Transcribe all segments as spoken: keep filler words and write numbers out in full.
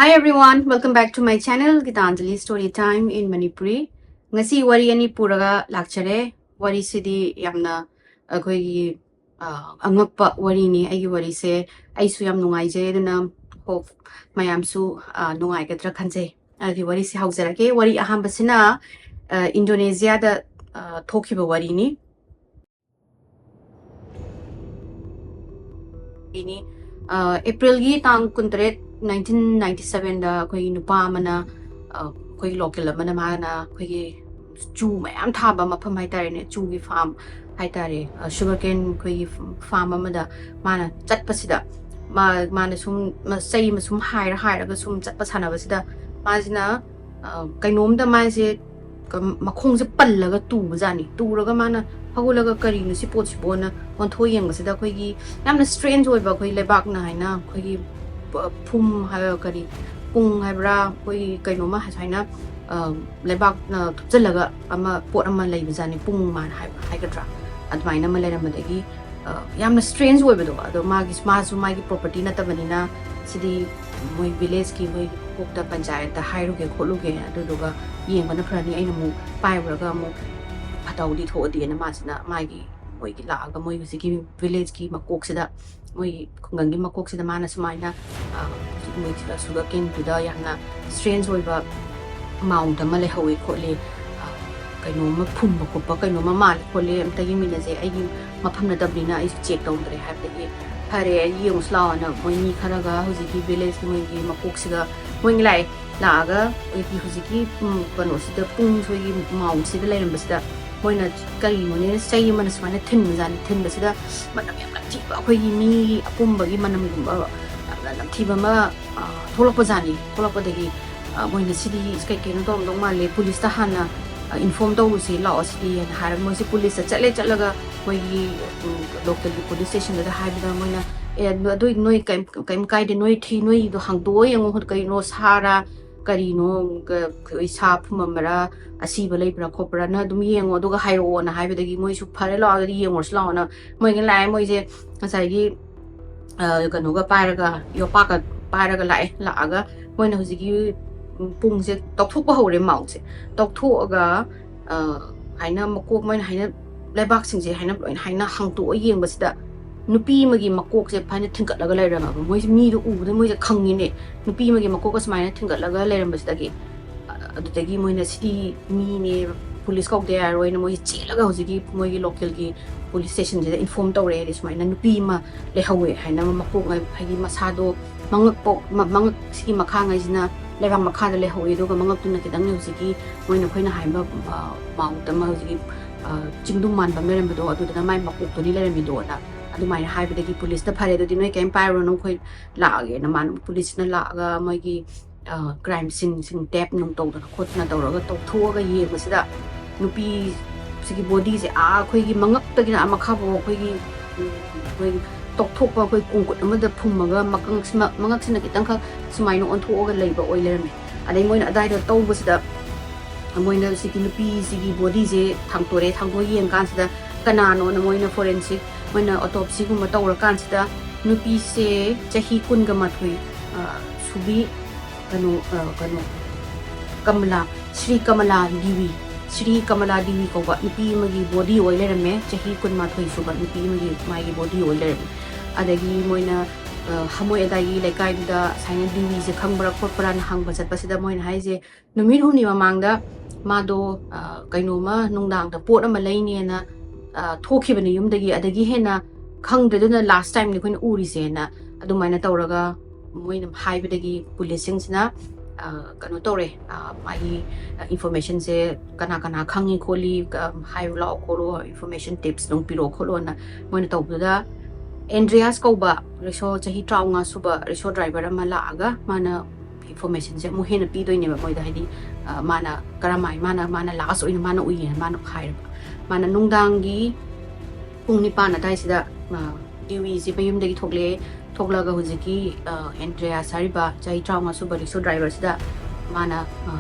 Hi everyone, welcome back to my channel, Gitanjali Story Time in Manipuri. ꯉꯁꯤ ꯋꯥꯔꯤ ꯑꯅꯤ ꯄꯨꯔꯒ ꯂꯥꯛꯆꯔꯦ꯫ ꯋꯥꯔꯤꯁꯤꯗꯤ ꯌꯥꯝꯅ ꯑꯩꯈꯣꯏꯒꯤ, ꯑ, ꯑꯉꯛꯄ ꯋꯥꯔꯤꯅꯤ꯫ ꯑꯩꯒꯤ ꯋꯥꯔꯤꯁꯦ ꯑꯩꯁꯨ ꯌꯥꯝ ꯅꯨꯡꯉꯥꯏꯖꯩ, ꯑꯗꯨꯅ hope ꯃꯌꯥꯝꯁꯨ, ꯑ, ꯅꯨꯡꯉꯥꯏꯒꯗ꯭ꯔꯥ ꯈꯟꯖꯩ꯫ ꯑꯗꯨꯗꯤ ꯋꯥꯔꯤꯁꯦ ꯍꯧꯖꯔꯛꯀꯦ꯫ ꯋꯥꯔꯤ ꯑꯍꯥꯟꯕꯁꯤꯅ, ꯑ, ꯏꯟꯗꯣꯅꯦꯁꯤꯌꯥꯗ, ꯑ, ꯊꯣꯛꯈꯤꯕ ꯋꯥꯔꯤꯅꯤ꯫ ꯏꯅꯤ꯫ ꯑ, ꯑꯦꯄ꯭ꯔꯤꯜꯒꯤ ꯇꯥꯡ ꯀꯨꯟꯇꯔꯦꯠ, nineteen ninety sevenꯗ ꯑꯩꯈꯣꯏꯒꯤ ꯅꯨꯄꯥ ꯑꯃꯅ, ꯑ, ꯑꯩꯈꯣꯏꯒꯤ local ꯑꯃꯅ, ꯃꯥꯅ ꯑꯩꯈꯣꯏꯒꯤ ꯆꯨ ꯃꯌꯥꯝ ꯊꯥꯕ ꯃꯐꯝ ꯍꯥꯏꯇꯥꯔꯦꯅꯦ, ꯆꯨꯒꯤ farm ꯍꯥꯏꯇꯥꯔꯦ, ꯑ, sugar cane ꯑꯩꯈꯣꯏꯒꯤ farm ꯑꯃꯗ ꯃꯥꯅ ꯆꯠꯄꯁꯤꯗ, ꯃꯥ-, ꯃꯥꯅ ꯁꯨꯝ ꯃ-, ꯆꯩ ꯑꯃ ꯁꯨꯝ ꯍꯥꯏꯔ ꯍꯥꯏꯔꯒ ꯁꯨꯝ ꯆꯠꯄ ꯁꯥꯟꯅꯕꯁꯤꯗ, ꯃꯥꯁꯤꯅ, ꯑ, ꯀꯩꯅꯣꯝꯗ ꯃꯥꯁꯦ ꯀ-, ꯃꯈꯣꯡꯁꯦ ꯄꯜꯂꯒ ꯇꯨꯕꯖꯥꯠꯅꯤ꯫ ꯇꯨꯔꯒ ꯃꯥꯅ ꯍꯧꯒꯠꯂꯒ "ꯀꯔꯤꯅꯣ ꯁꯤ ꯄꯣꯠꯁꯤꯕꯣꯅ?" ꯑꯣꯟꯊꯣꯛ ꯌꯦꯡꯕꯁꯤꯗ ꯑꯩꯈꯣꯏꯒꯤ ꯌꯥꯝꯅ strange ꯑꯣꯏꯕ, ꯑꯩꯈꯣꯏ ꯂꯩꯕꯥꯛꯅ ꯍꯥꯏꯅ ꯑꯩꯈꯣꯏꯒꯤ ꯄ-, ꯐꯨꯝ ꯍꯥꯏꯕ ꯀꯔꯤ, ꯄꯨꯡ ꯍꯥꯏꯕ꯭ꯔꯥ, ꯑꯩꯈꯣꯏꯒꯤ ꯀꯩꯅꯣꯝꯃ ꯁꯨꯃꯥꯏꯅ, ꯑ, ꯂꯩꯕꯥꯛꯅ ꯊꯨꯞꯆꯜꯂꯒ ꯑꯃ ꯄꯣꯠ ꯑꯃ ꯂꯩꯕꯖꯥꯠꯅꯤ, ꯄꯨꯡ ꯃꯥꯟ ꯍꯥꯏꯕ ꯍꯥꯏꯒꯗ꯭ꯔꯥ, ꯑꯗꯨꯃꯥꯏꯅ ꯑꯃ ꯂꯩꯔꯝꯕꯗꯒꯤ, ꯑ, ꯌꯥꯝꯅ strange ꯑꯣꯏꯕꯗꯣ꯫ ꯑꯗꯣ ꯃꯥꯒꯤ, ꯃꯥꯁꯨ ꯃꯥꯒꯤ property ꯅꯠꯇꯕꯅꯤꯅ, "ꯁꯤꯗꯤ ꯃꯣꯏ villageꯀꯤ ꯃꯣꯏ ꯀꯣꯛꯇ ꯄꯟꯆꯥꯌꯠꯇ ꯍꯥꯏꯔꯨꯒꯦ ꯈꯣꯠꯂꯨꯒꯦ, ꯑꯗꯨꯗꯨꯒ ꯌꯦꯡꯕꯅ ꯐꯔꯅꯤ, ꯑꯩꯅ ꯑꯃꯨꯛ ꯄꯥꯏꯔꯨꯔꯒ ꯑꯃꯨꯛ ꯐꯠꯇ ꯍꯥꯎꯗꯤ ꯊꯣꯛꯑꯗꯤꯅ" ꯃꯥꯁꯤꯅ ꯃꯥꯒꯤ, ꯃꯣꯏꯒꯤ ꯂꯥꯛꯑꯒ ꯃꯣꯏ ꯍꯧꯖꯤꯛꯀꯤ villageꯀꯤ ꯃꯀꯣꯛꯁꯤꯗ, ꯃꯣꯏꯒꯤ ꯈꯨꯡꯒꯪꯒꯤ ꯃꯀꯣꯛꯁꯤꯗ ꯃꯥꯅ ꯁꯨꯃꯥꯏꯅ, ꯑ, ꯃꯣꯏ sugar caneꯗꯨꯗ ꯌꯥꯝꯅ strange ꯑꯣꯏꯕ mound ꯑꯃ ꯂꯩꯍꯧꯋꯦ ꯈꯣꯠꯂꯦ, ꯑ, ꯀꯩꯅꯣꯝꯃ ꯐꯨꯝꯕ ꯈꯣꯠꯄ ꯀꯩꯅꯣꯝꯃ ꯃꯥꯜꯂꯦ ꯈꯣꯠꯂꯦ, ꯑꯝꯇ ꯌꯦꯡꯃꯤꯟꯅꯁꯦ, ꯑꯩꯒꯤ ꯃꯐꯝ ꯅꯠꯇꯕꯅꯤꯅ ꯑꯩꯁꯨ check ꯇꯧꯗ꯭ꯔꯦ ꯍꯥꯏꯕꯗꯒꯤ, "ꯐꯔꯦ, ꯑꯩ ꯌꯦꯡꯉꯨꯁꯤ ꯂꯥꯛꯑꯣꯅ" ꯃꯣꯏ ꯃꯤ ꯈꯔꯒ ꯍꯧꯖꯤꯛꯀꯤ villageꯀꯤ ꯃꯣꯏꯒꯤ ꯃꯀꯣꯛꯁꯤꯒ ꯃꯣꯏ ꯂꯥꯛꯑꯦ꯫ ꯂꯥꯛꯑꯒ ꯑꯩꯈꯣꯏꯒꯤ ꯍꯧꯖꯤꯛꯀꯤ, ꯎꯝ, ꯀꯩꯅꯣꯁꯤꯗ, ꯄꯨꯡ ꯁꯣꯏꯒꯤ moundꯁꯤꯗ ꯂꯩꯔꯝꯕꯁꯤꯗ ꯃꯣꯏꯅ ꯀꯔꯤꯅꯣꯅꯦ, ꯆꯩ ꯑꯃꯅ ꯁꯨꯃꯥꯏꯅ ꯊꯤꯟꯕꯖꯥꯠꯅꯤ꯫ ꯊꯤꯟꯕꯁꯤꯗ ꯃꯅꯝ ꯌꯥꯝ ꯅꯝꯊꯤꯕ, ꯑꯩꯈꯣꯏꯒꯤ ꯃꯤ ꯑꯄꯨꯝꯕꯒꯤ ꯃꯅꯝꯒꯨꯝꯕ ꯌꯥꯝꯅ ꯅꯝꯊꯤꯕ ꯑꯃ, ꯑ, ꯊꯣꯛꯂꯛꯄꯖꯥꯠꯅꯤ꯫ ꯊꯣꯛꯂꯛꯄꯗꯒꯤ, ꯑ, ꯃꯣꯏꯅ "ꯁꯤꯗꯤ ꯀꯩ ꯀꯩꯅꯣ ꯇꯧꯔꯝꯗꯧ ꯃꯥꯜꯂꯦ, ꯄꯨꯂꯤꯁꯇ ꯍꯥꯟꯅ, ꯑ, inform ꯇꯧꯔꯨꯁꯤ, ꯂꯥꯛꯑꯣ ꯁꯤꯗꯤ" ꯍꯥꯏꯅ ꯍꯥꯏꯔꯒ ꯃꯣꯏꯁꯦ ꯄꯨꯂꯤꯁꯇ ꯆꯠꯂꯦ꯫ ꯆꯠꯂꯒ ꯃꯣꯏꯒꯤ, ꯎꯝ, local police stationꯗꯨꯗ ꯍꯥꯏꯕꯗ ꯃꯣꯏꯅ, "ꯑꯦ, ꯑꯗꯨ ꯅꯣꯏ ꯀꯩꯝ, ꯀꯩꯝ ꯀꯥꯏꯗꯦ, ꯅꯣꯏ ꯊꯤ-, ꯅꯣꯏꯗꯣ ꯍꯥꯡꯗꯣꯛꯑ ꯌꯦꯡꯉꯣ, ꯀꯩꯅꯣ ꯁꯥꯔ ꯀꯔꯤꯅꯣ, ꯀ-, ꯀ-, ꯁꯥ ꯐꯨꯝꯃꯝꯕꯔꯥ, ꯑꯁꯤꯕ ꯂꯩꯕ꯭ꯔꯥ ꯈꯣꯠꯄ꯭ꯔꯥ, ꯅꯪ ꯑꯗꯨꯝ ꯌꯦꯡꯉꯣ, ꯑꯗꯨꯒ ꯍꯥꯏꯔꯛꯑꯣꯅ" ꯍꯥꯏꯕꯗꯒꯤ ꯃꯣꯏꯁꯨ "ꯐꯔꯦ, ꯂꯥꯛꯑꯣ, ꯑꯗꯨꯗꯤ ꯌꯦꯡꯉꯨꯔꯁꯤ ꯂꯥꯛꯑꯣꯅ" ꯃꯣꯏꯒꯤ ꯂꯥꯛꯑꯦ꯫ ꯃꯣꯏꯁꯦ ꯉꯁꯥꯏꯒꯤ, ꯑ, ꯀꯩꯅꯣꯒ ꯄꯥꯏꯔꯒ, ꯌꯣꯄꯥꯛꯀ ꯄꯥꯏꯔꯒ ꯂꯥꯛꯑꯦ꯫ ꯂꯥꯛꯑꯒ ꯃꯣꯏꯅ ꯍꯧꯖꯤꯛꯀꯤ ꯄꯨꯡꯁꯦ ꯇꯧꯊꯣꯛꯄ ꯍꯧꯔꯦ, ꯃꯥꯎꯟꯁꯦ ꯇꯧꯊꯣꯛꯑꯒ, ꯑ, ꯍꯥꯏꯅ ꯃꯀꯣꯛ, ꯃꯣꯏꯅ ꯍꯥꯏꯅ ꯂꯩꯕꯥꯛꯁꯤꯡꯁꯦ ꯍꯥꯏꯅ ꯂꯣꯏꯅ ꯍꯥꯏꯅ ꯍꯥꯡꯇꯣꯛꯑ ꯌꯦꯡꯕꯁꯤꯗ, ꯅꯨꯄꯤ ꯑꯃꯒꯤ ꯃꯀꯣꯛꯁꯦ ꯐꯖꯅ ꯊꯤꯡꯒꯠꯂꯒ ꯂꯩꯔꯝꯃꯕ꯫ ꯃꯣꯏꯁꯦ, ꯃꯤꯗꯣ ꯎꯕꯗ ꯃꯣꯏꯁꯦ ꯈꯪꯉꯤꯅꯦ, ꯅꯨꯄꯤ ꯑꯃꯒꯤ ꯃꯀꯣꯛꯀ ꯁꯨꯃꯥꯏꯅ ꯊꯤꯡꯒꯠꯂꯒ ꯂꯩꯔꯝꯕꯁꯤꯗꯒꯤ꯫ ꯑ-, ꯑꯗꯨꯗꯒꯤ ꯃꯣꯏꯅ ꯁꯤꯗꯤ ꯃꯤꯅꯦ, ꯄꯨꯂꯤꯁ ꯀꯧꯗ ꯌꯥꯔꯣꯏꯅ ꯃꯣꯏꯁꯦ ꯆꯦꯜꯂꯒ ꯍꯧꯖꯤꯛꯀꯤ ꯃꯣꯏꯒꯤ ꯂꯣꯀꯦꯜꯒꯤ ꯄꯨꯂꯤꯁ ꯁ꯭ꯇꯦꯁꯟꯁꯤꯗ ꯏꯟꯐꯣꯔꯝ ꯇꯧꯔꯛꯑꯦ꯫ ꯍꯥꯏꯗꯤ ꯁꯨꯃꯥꯏꯅ ꯅꯨꯄꯤ ꯑꯃ ꯂꯩꯍꯧꯋꯦ ꯍꯥꯏꯅ, ꯃꯀꯣꯛ, ꯍꯥꯏꯗꯤ ꯃꯁꯥꯗꯣ ꯃꯉꯛ ꯄꯣꯛ-, ꯃ-, ꯃꯉꯛ ꯁꯤꯒꯤ ꯃꯈꯥꯉꯩꯁꯤꯅ ꯂꯩꯕꯥꯛ ꯃꯈꯥꯗ ꯂꯩꯍꯧꯋꯦ, ꯑꯗꯨꯒ ꯃꯉꯛꯇꯨꯅ ꯈꯤꯇꯪ ꯍꯧꯖꯤꯛꯀꯤ ꯃꯣꯏꯅ ꯑꯩꯈꯣꯏꯅ ꯍꯥꯏꯕ, ꯑ, ꯃꯥꯎꯟꯠ ꯑꯃ, ꯍꯧꯖꯤꯛꯀꯤ, ꯑ, ꯆꯤꯡꯗꯨꯝ ꯃꯥꯟꯕ ꯑꯃ ꯂꯩꯔꯝꯕꯗꯣ, ꯑꯗꯨꯗꯅ ꯃꯥꯏ ꯃꯀꯣꯛꯇꯨꯅꯤ ꯂꯩꯔꯝꯃꯤꯗꯣꯅ ꯑꯗꯨꯃꯥꯏꯅ ꯍꯥꯏꯕꯗꯒꯤ ꯄꯨꯂꯤꯁꯇ, "ꯐꯔꯦ, ꯑꯗꯨꯗꯤ ꯅꯣꯏ ꯀꯔꯤꯝ ꯄꯥꯏꯔꯨꯔꯅꯨ, ꯑꯩꯈꯣꯏ ꯂꯥꯛꯑꯒꯦꯅ", ꯃꯥꯅ, ꯄꯨꯂꯤꯁꯁꯤꯅ ꯂꯥꯛꯑꯒ ꯃꯣꯏꯒꯤ, ꯑ, ꯀ꯭ꯔꯥꯏꯝ ꯁꯤꯟ, ꯁꯤꯟ ꯇꯦꯞ ꯅꯨꯡ ꯇꯧꯗꯅ ꯈꯣꯠꯇꯅ ꯇꯧꯔꯒ ꯇꯧꯊꯣꯛꯑꯒ ꯌꯦꯡꯕꯁꯤꯗ, ꯅꯨꯄꯤꯁꯤꯒꯤ ꯕꯣꯗꯤꯁꯦ, ꯑꯥ, ꯑꯩꯈꯣꯏꯒꯤ ꯃꯉꯛꯇꯒꯤꯅ ꯑꯥ ꯃꯈꯥꯐꯥꯎ ꯑꯩꯈꯣꯏꯒꯤ, ꯎꯝ, ꯑꯩꯈꯣꯏꯒꯤ ꯇꯧꯊꯣꯛꯄ, ꯑꯩꯈꯣꯏ ꯀꯣꯡꯀꯨꯠ ꯑꯃꯗ ꯐꯨꯝꯃꯒ ꯃꯀꯪꯁꯤꯃ-, ꯃꯉꯛꯁꯤꯅ ꯈꯤꯇꯪꯈꯛ ꯁꯨꯃꯥꯏꯅ ꯑꯣꯟꯊꯣꯛꯑꯒ ꯂꯩꯕ ꯑꯣꯏ ꯂꯩꯔꯝꯃꯦ꯫ ꯑꯗꯩ ꯃꯣꯏꯅ ꯑꯗꯥꯏꯗ ꯇꯧꯕꯁꯤꯗ, ꯃꯣꯏꯅ ꯁꯤꯒꯤ ꯅꯨꯄꯤꯁꯤꯒꯤ ꯕꯣꯗꯤꯁꯦ ꯊꯥꯡꯇꯣꯔꯛꯑꯦ꯫ ꯊꯥꯡꯇꯣꯛꯑ ꯌꯦꯡꯀꯥꯟꯁꯤꯗ ꯀꯅꯥꯅꯣꯅ ꯃꯣꯏꯅ ꯐꯣꯔꯦꯟꯁꯤꯛ, ꯃꯣꯏꯅ ꯑꯣꯇꯣꯞꯁꯤꯒꯨꯝꯕ ꯇꯧꯔꯀꯥꯟꯁꯤꯗ ꯅꯨꯄꯤꯁꯦ ꯆꯍꯤ ꯀꯨꯟꯒ ꯃꯥꯊꯣꯏ, ꯑ, ꯁꯨꯕꯤ, ꯀꯩꯅꯣ, ꯑ, ꯀꯩꯅꯣ, ꯀꯃꯂꯥ, ꯁ꯭ꯔꯤ ꯀꯃꯂꯥ ꯗꯤꯋꯤ, ꯁ꯭ꯔꯤ ꯀꯃꯂꯥ ꯗꯤꯋꯤ ꯀꯧꯕ ꯅꯨꯄꯤ ꯑꯃꯒꯤ ꯕꯣꯗꯤ ꯑꯣꯏ ꯂꯩꯔꯝꯃꯦ꯫ ꯆꯍꯤ ꯀꯨꯟꯃꯥꯊꯣꯏ ꯁꯨꯕ ꯅꯨꯄꯤ ꯑꯃꯒꯤ, ꯃꯥꯒꯤ ꯕꯣꯗꯤ ꯑꯣꯏ ꯂꯩꯔꯝꯃꯦ꯫ ꯑꯗꯒꯤ ꯃꯣꯏꯅ, ꯑ, ꯃꯣꯏ ꯑꯗꯥꯏꯒꯤ ꯂꯩꯀꯥꯏꯗꯨꯗ ꯁꯨꯃꯥꯏꯅ ꯗꯤꯋꯤꯁꯦ ꯈꯪꯕ꯭ꯔꯥ ꯈꯣꯠꯄ꯭ꯔꯥꯅ ꯍꯪꯕ ꯆꯠꯄꯁꯤꯗ ꯃꯣꯏꯅ ꯍꯥꯏꯁꯦ, ꯅꯨꯃꯤꯠ ꯍꯨꯝꯅꯤ ꯃꯃꯥꯡꯗ ꯃꯥꯗꯣ, ꯑ, ꯀꯩꯅꯣꯝꯃ ꯅꯨꯡꯗꯥꯡꯗ ꯄꯣꯠ ꯑꯃ ꯂꯩꯅꯦꯅ, ꯑ, ꯊꯣꯛꯈꯤꯕꯅꯦ ꯌꯨꯝꯗꯒꯤ꯫ ꯑꯗꯒꯤ ꯍꯦꯟꯅ ꯈꯪꯗ꯭ꯔꯦ, ꯑꯗꯨꯅ ꯂꯥꯁ ꯇꯥꯏꯝꯅꯤ ꯑꯩꯈꯣꯏꯅ ꯎꯔꯤꯁꯦꯅ ꯑꯗꯨꯃꯥꯏꯅ ꯇꯧꯔꯒ ꯃꯣꯏꯅ ꯍꯥꯏꯕꯗꯒꯤ ꯄꯨꯂꯤꯁꯁꯤꯡꯁꯤꯅ, ꯑ, ꯀꯩꯅꯣ ꯇꯧꯔꯦ, ꯑ, ꯃꯥꯒꯤ, ꯑ, ꯏꯟꯐꯣꯔꯃꯦꯁꯟꯁꯦ ꯀꯅꯥ ꯀꯅꯥ ꯈꯪꯉꯤ ꯈꯣꯠꯂꯤ, ꯀ-, ꯍꯥꯏꯔꯨ ꯂꯥꯛꯑꯣ ꯈꯣꯠꯂꯣ, ꯏꯟꯐꯣꯔꯃꯦꯁꯟ ꯇꯤꯞꯁ ꯅꯨꯡ ꯄꯤꯔꯛꯑꯣ ꯈꯣꯠꯂꯣꯅ ꯃꯣꯏꯅ ꯇꯧꯕꯗꯨꯗ, ꯑꯦꯟꯗ꯭ꯔꯤꯌꯥꯁ ꯀꯧꯕ ꯔꯤꯛꯁꯣ, ꯆꯍꯤ ꯇꯔꯥꯃꯉꯥ ꯁꯨꯕ ꯔꯤꯛꯁꯣ ꯗ꯭ꯔꯥꯏꯚꯔ ꯑꯃ ꯂꯥꯛꯑꯒ ꯃꯥꯅ ꯏꯟꯐꯣꯔꯃꯦꯁꯟꯁꯦ ꯑꯃꯨꯛ ꯍꯦꯟꯅ ꯄꯤꯗꯣꯏꯅꯦꯕ ꯃꯣꯏꯗ, ꯍꯥꯏꯗꯤ, ꯑ, ꯃꯥꯅ ꯀꯔꯝꯍꯥꯏ, ꯃꯥꯅ, ꯃꯥꯅ ꯂꯥꯁ ꯑꯣꯏꯅ ꯃꯥꯅ ꯎꯏꯌꯦꯅ ꯃꯥꯅ ꯍꯥꯏꯔꯕ꯫ ꯃꯥꯅ ꯅꯨꯡꯗꯥꯡꯒꯤ ꯄꯨꯡ ꯅꯤꯄꯥꯟ ꯑꯗꯥꯏꯁꯤꯗ, ꯑ, ꯗꯤꯋꯤꯁꯤ ꯃꯌꯨꯝꯗꯒꯤ ꯊꯣꯛꯂꯛꯑꯦ꯫ ꯊꯣꯛꯂꯛꯑꯒ ꯍꯧꯖꯤꯛꯀꯤ, ꯑ, ꯑꯦꯟꯗ꯭ꯔꯤꯌꯥꯁ ꯍꯥꯏꯔꯤꯕ ꯆꯍꯤ ꯇꯔꯥꯃꯉꯥ ꯁꯨꯕ ꯔꯤꯛꯁꯣ ꯗ꯭ꯔꯥꯏꯚꯔꯁꯤꯗ ꯃꯥꯅ, ꯑ,